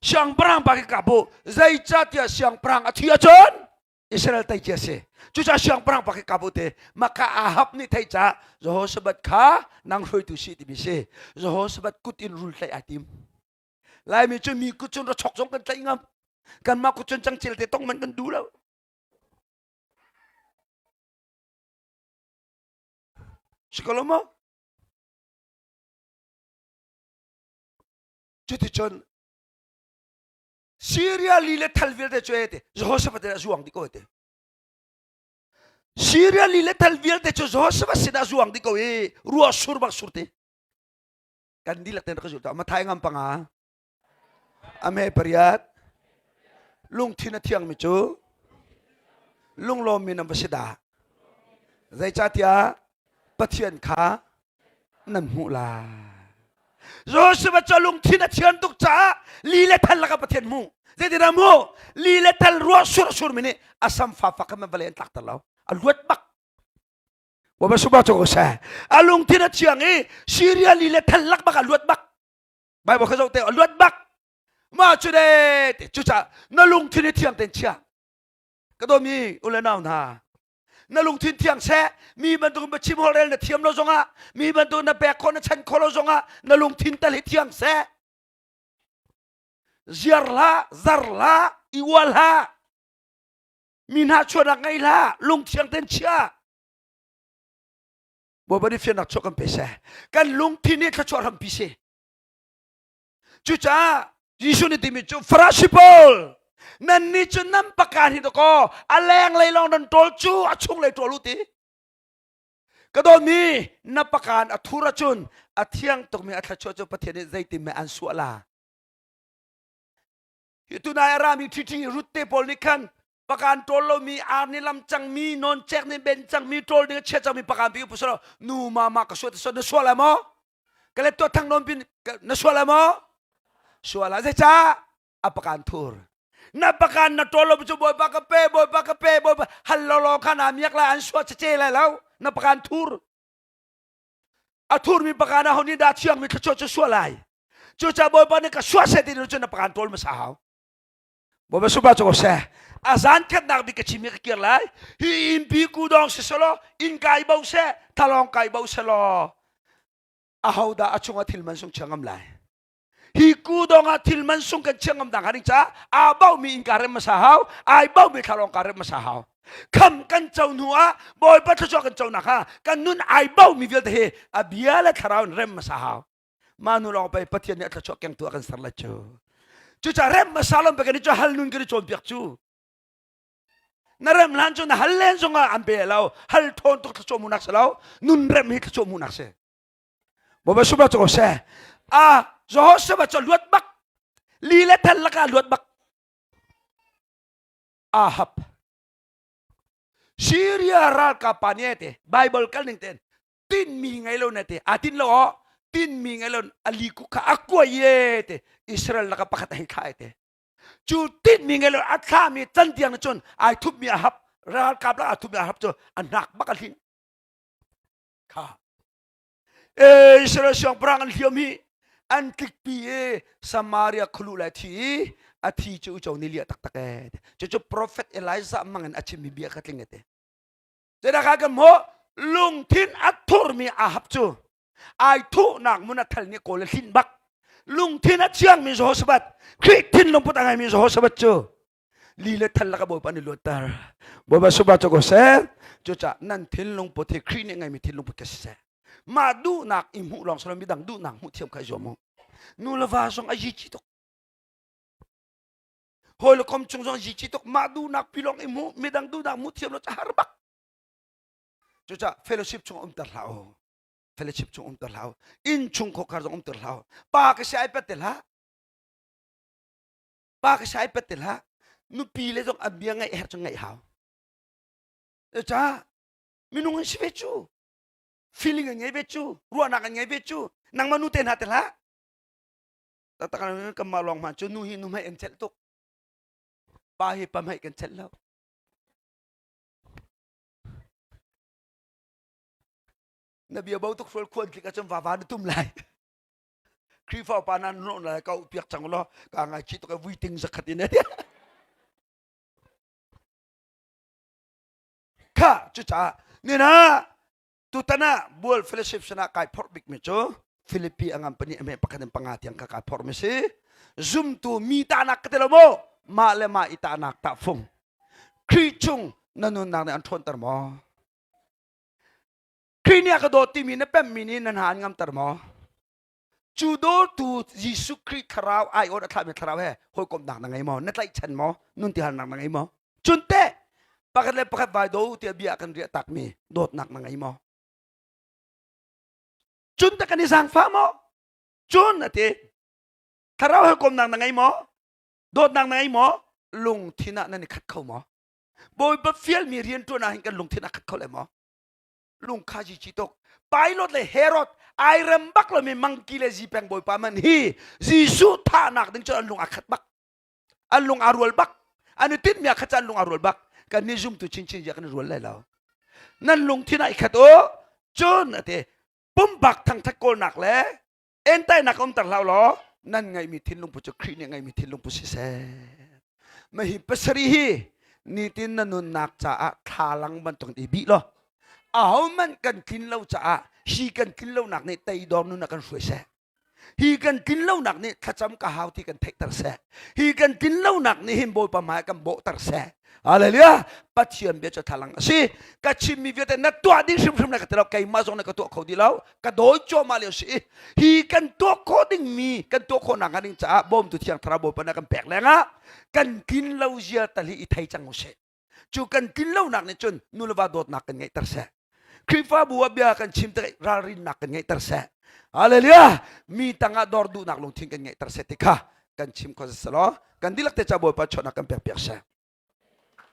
siangpahrang pa ki ka bu zeicahtiah siangpahrang a thi ahcun Israel tei cia si cucaah siangpahrang pa ki ka bu te maka Ahab nih thei ca Jehoshaphat kha nang hruaitu si timi si Jehoshaphat kut in rul tlaih ai tim Laimi cu mi kut cun rachok zong kan tlaih ngam. Kanmah kut cun cangcel te tong man kan duh lo. Si ko lo maw? Cuticun Syria li le thal vialte cu e ti Jehoshaphat a zuang dih ko te. Syria li le thal vialte cu Jehoshaphat sinah zuang dih ko i ruah sur bak sur te. Kan dihlak ten rak zul ta Mathai ngam panga ame pariat lungthin a thiangmi cu lunglawmmi nan va si dah zeicahtiah Pathian kha nan hmuh lai Joshua cu lungthin a thian tuk caah li le thal lakah Pathian hmuh zeitindah hmuh li le thal ruah sur sur mi nih a sam fa fak kha man vawlei an tlakter lo a luat bak Bawipa suba cu ko seh. A lungthin a thiang i Syria li le thal lak bak a luat bak. Bible kha zoh te a luat bak. Mah cu de cucaah na lungthin hi thiang tein chia. Ka dawmi u le nau hna na lungthin thiang seh mi bantuk in chim holhrel na thiam lo zongah mi bantuk na pek khawh na chan khawh lo zongah na lungthin tal hi thiang seh ziar hlah zar hlah i ual hlah mi hna chuahnak ngei hlah lungthiang ten chia Bawipa nih fiannak chuah kan pe seh kan lungthin nih thluachuah hrampi si cucaah Jesuh nih timi cu Farasi pawl nan nih cu nan pakan hi dakaw a leng lei lawng nan ṭawl cu a chung lei ṭawl u ti ka dawmi na pakan a thur ahcun a thiang tukmi a thluachuah cu Pathian nih zeitin meh an suah la Hi tunai a rami ṭhiṭhi rut te pawl nih khan pakan ṭawl lomi ar nih lam cangmi nawncek nih ben cangmi ṭawl ding a chia cangmi pakan pi pu salo nu mama ka suat na sual lai maw ka let tuah thang nawn pin na sual lai maw sual lai zeicah a pakan thur na pakan na ṭawl lo cu bawipa ka pe bawipa ka pe bawipa hal lawlaw kha naa miak lai an suat cece lai lo na pakan thur a thurmi pakan ah ho nih dah thiangmi thluachuah cu sual lai cucaah bawipa nih ka suah seh ti cun na pakan ṭawl hmasa hau bawipa supa cu ko seh a zan khatnak bik ka chim i ka kir lai hi innpi kudawng si selaw inn kai bo seh thalawng kai bo selaw ahodah a chungah thil man sung chia ngam lai hi kudawng ah thil man sung kan chia ngam dang haring caah aa baumi inn ka rem hmasa hau ai baumi thlalawng ka rem hmasa hau kham kan co hnu ah bawipa thluachuah kan co nak ha kan nun ai baumi vialte hi a bia le thlarau in rem hmasa hau mah nu lawng pei Pathian nih a thluachuah kengtu a kan ser lai cu cucaah rem hmasa lawng pe kan i cu hal nun kan i cawnpiak cu na rem hlan cu na hal len zongah an pe lo hal thawn tuk thluachuah hmuhnak si lo nun rem hi thluachuah hmuhnak si Bawipa sumah cu ko seh a Jehoshaphat cu luat bak li le thal lakah luat bak Ahab Syria ralkap pa nih te Bible kal ning ten tinmi ngei lo na te a tin lo o tinmi ngei lo ali ku kha a kuai ye te Israel laka pakhat a hei thla te cu tinmi ngei lo a thlami can tiang na cun ai thupmi a hap ralkap la a thupmi a hap cu a hnak bak a hlin kha e Israel siangpahrang an hliam hi an tlikpi i Samaria khulu lai thi i a thi cu uco ni liah taktak e cucu prophet Elijah mangin a chimmi bia kha tling ete Zeidah kha kan hmuh? Lungthin a thurmi Ahab cu. Ai thuhnak mun a thal nih kawl a hlinh bak. Lungthin a thiangmi Jehoshaphat, Khrih thinlung put a ngeimi Jehoshaphat cu li le thal laka Bawipa nih luatter. Bawipa suba cu ko seh. Cucaah nan thinlung put hi Khrih nih ngeimi thinlung put ka si seh. Mah duhnak i hmuh lawng silo midang duhnak hmuh thiam kha i zuam u. Nu le va zong a yi tuk. Hawi le kom chung zong yi tuk. Mah duhnak pi lawng i hmuh, midang duhnak hmuh thiam lo cu har bak. Cucaah fellowship chung umter hlah u. Fellowship chung umter hlah u. Inn chung khuakhar zong umter hlah u. Pa ka si ai pat te hlah. Pa ka si ai pat te hlah. Nupi le zong an bia ngaih herh cu ngaih hau. Cucaah minung an si ve cu. Feeling an ngei ve cu. Ruahnak an ngei ve cu. Nangmah nu te hna te hlah. Taktak kan mah lawng hmanh cu nu hi nu hmai an celh tuk. Pa hi pa hmai kan celh lo. Na bia bo tuk hrual khuan tlik ahcun vava na tum lai. Khrihfa pa nan nawh lai ka piak cang law ka ngai chi tuk vui ting zakhat in kha cucaah nina tutan ah bual fellowship sinah kai phorh bik mi cu Philippi a ngam pahnih a hme pakhat in panga tiang ka kai phorh mi si zumtu mi tahnak ka ti lo maw mah le mah i tahnak tah fung Khrih chung na nunnak nih an ṭhawnter maw Khrih nih a ka dawt timi na pemmi nih na hna an ngamter maw cu dawtu Jesuh Khrih thlarau aiawt a thlahmi thlarau he hawikomhnak na ngei maw na tlaihchan maw nun tihalnak na ngei maw cun teh pakhat le pakhat vai do tiah bia kan riah takmi dawtnak na ngei maw cun teh kan i zaangfah maw cun a ti thlarau hawikomhnak na ngei maw dawtnak na ngei maw lungthin ah nan i khat kho maw bawipa fialmi rian ṭuan ah hin kan lungthin a khat kho le maw lungkha ji chi tuk Pilot le Herod ai rem bak lomi mangki le zipeng bawipa man hi Jesuh thahnak ding cu an lung a khat bak an lung a rual bak an i tinhmi a khat an lung a rual bak kan nih zumtu chinchin zia kan i rual lai lo nan lungthin ah i khat u cun ate pumpak thangthat kawlnak le entainak umter hlah law nan ngeihmi thinlung pu cu Khrih nih ngeihmi thinlung pu siseh mahi pasarih hi nitin na nunnak caah thlalang bantuk i bih law ahohmanh kan tlin lo caah hi kan tlin lonak nih teidor nun a kan hruai seh hi kan tlin lonak nih thlacam ka hau ti kan theihter seh hi kan tlin lonak nih hin Bawipa hmai kan bawhter seh Hallelujah! Pathian bia cu thlalang a si. Ka chimmi vialte na tuah ding hrimhrim na ka ti lo. Keimah zong na ka tuah kho di lo. Ka dawi cuahmah lio si. Hi kan tuah khawh dingmi, kan tuah khawh nak ding caah bawmtu thiang thlarau Bawipa na kan pek lengah kan tlin lo zia tal hi i thei cang usih. Cu kan tlin lonak nih cun nu le va dawtnak kan ngeihter seh. Khrihfabu ah bia kan chim tikah ralrinnak kan ngeihter seh. Hallelujah! Mi tangah dor duhnak lungthin kan ngeihter seh ti kha kan chim kho selaw kan dihlak te ca Bawipa chawhnak kan pek piak seh.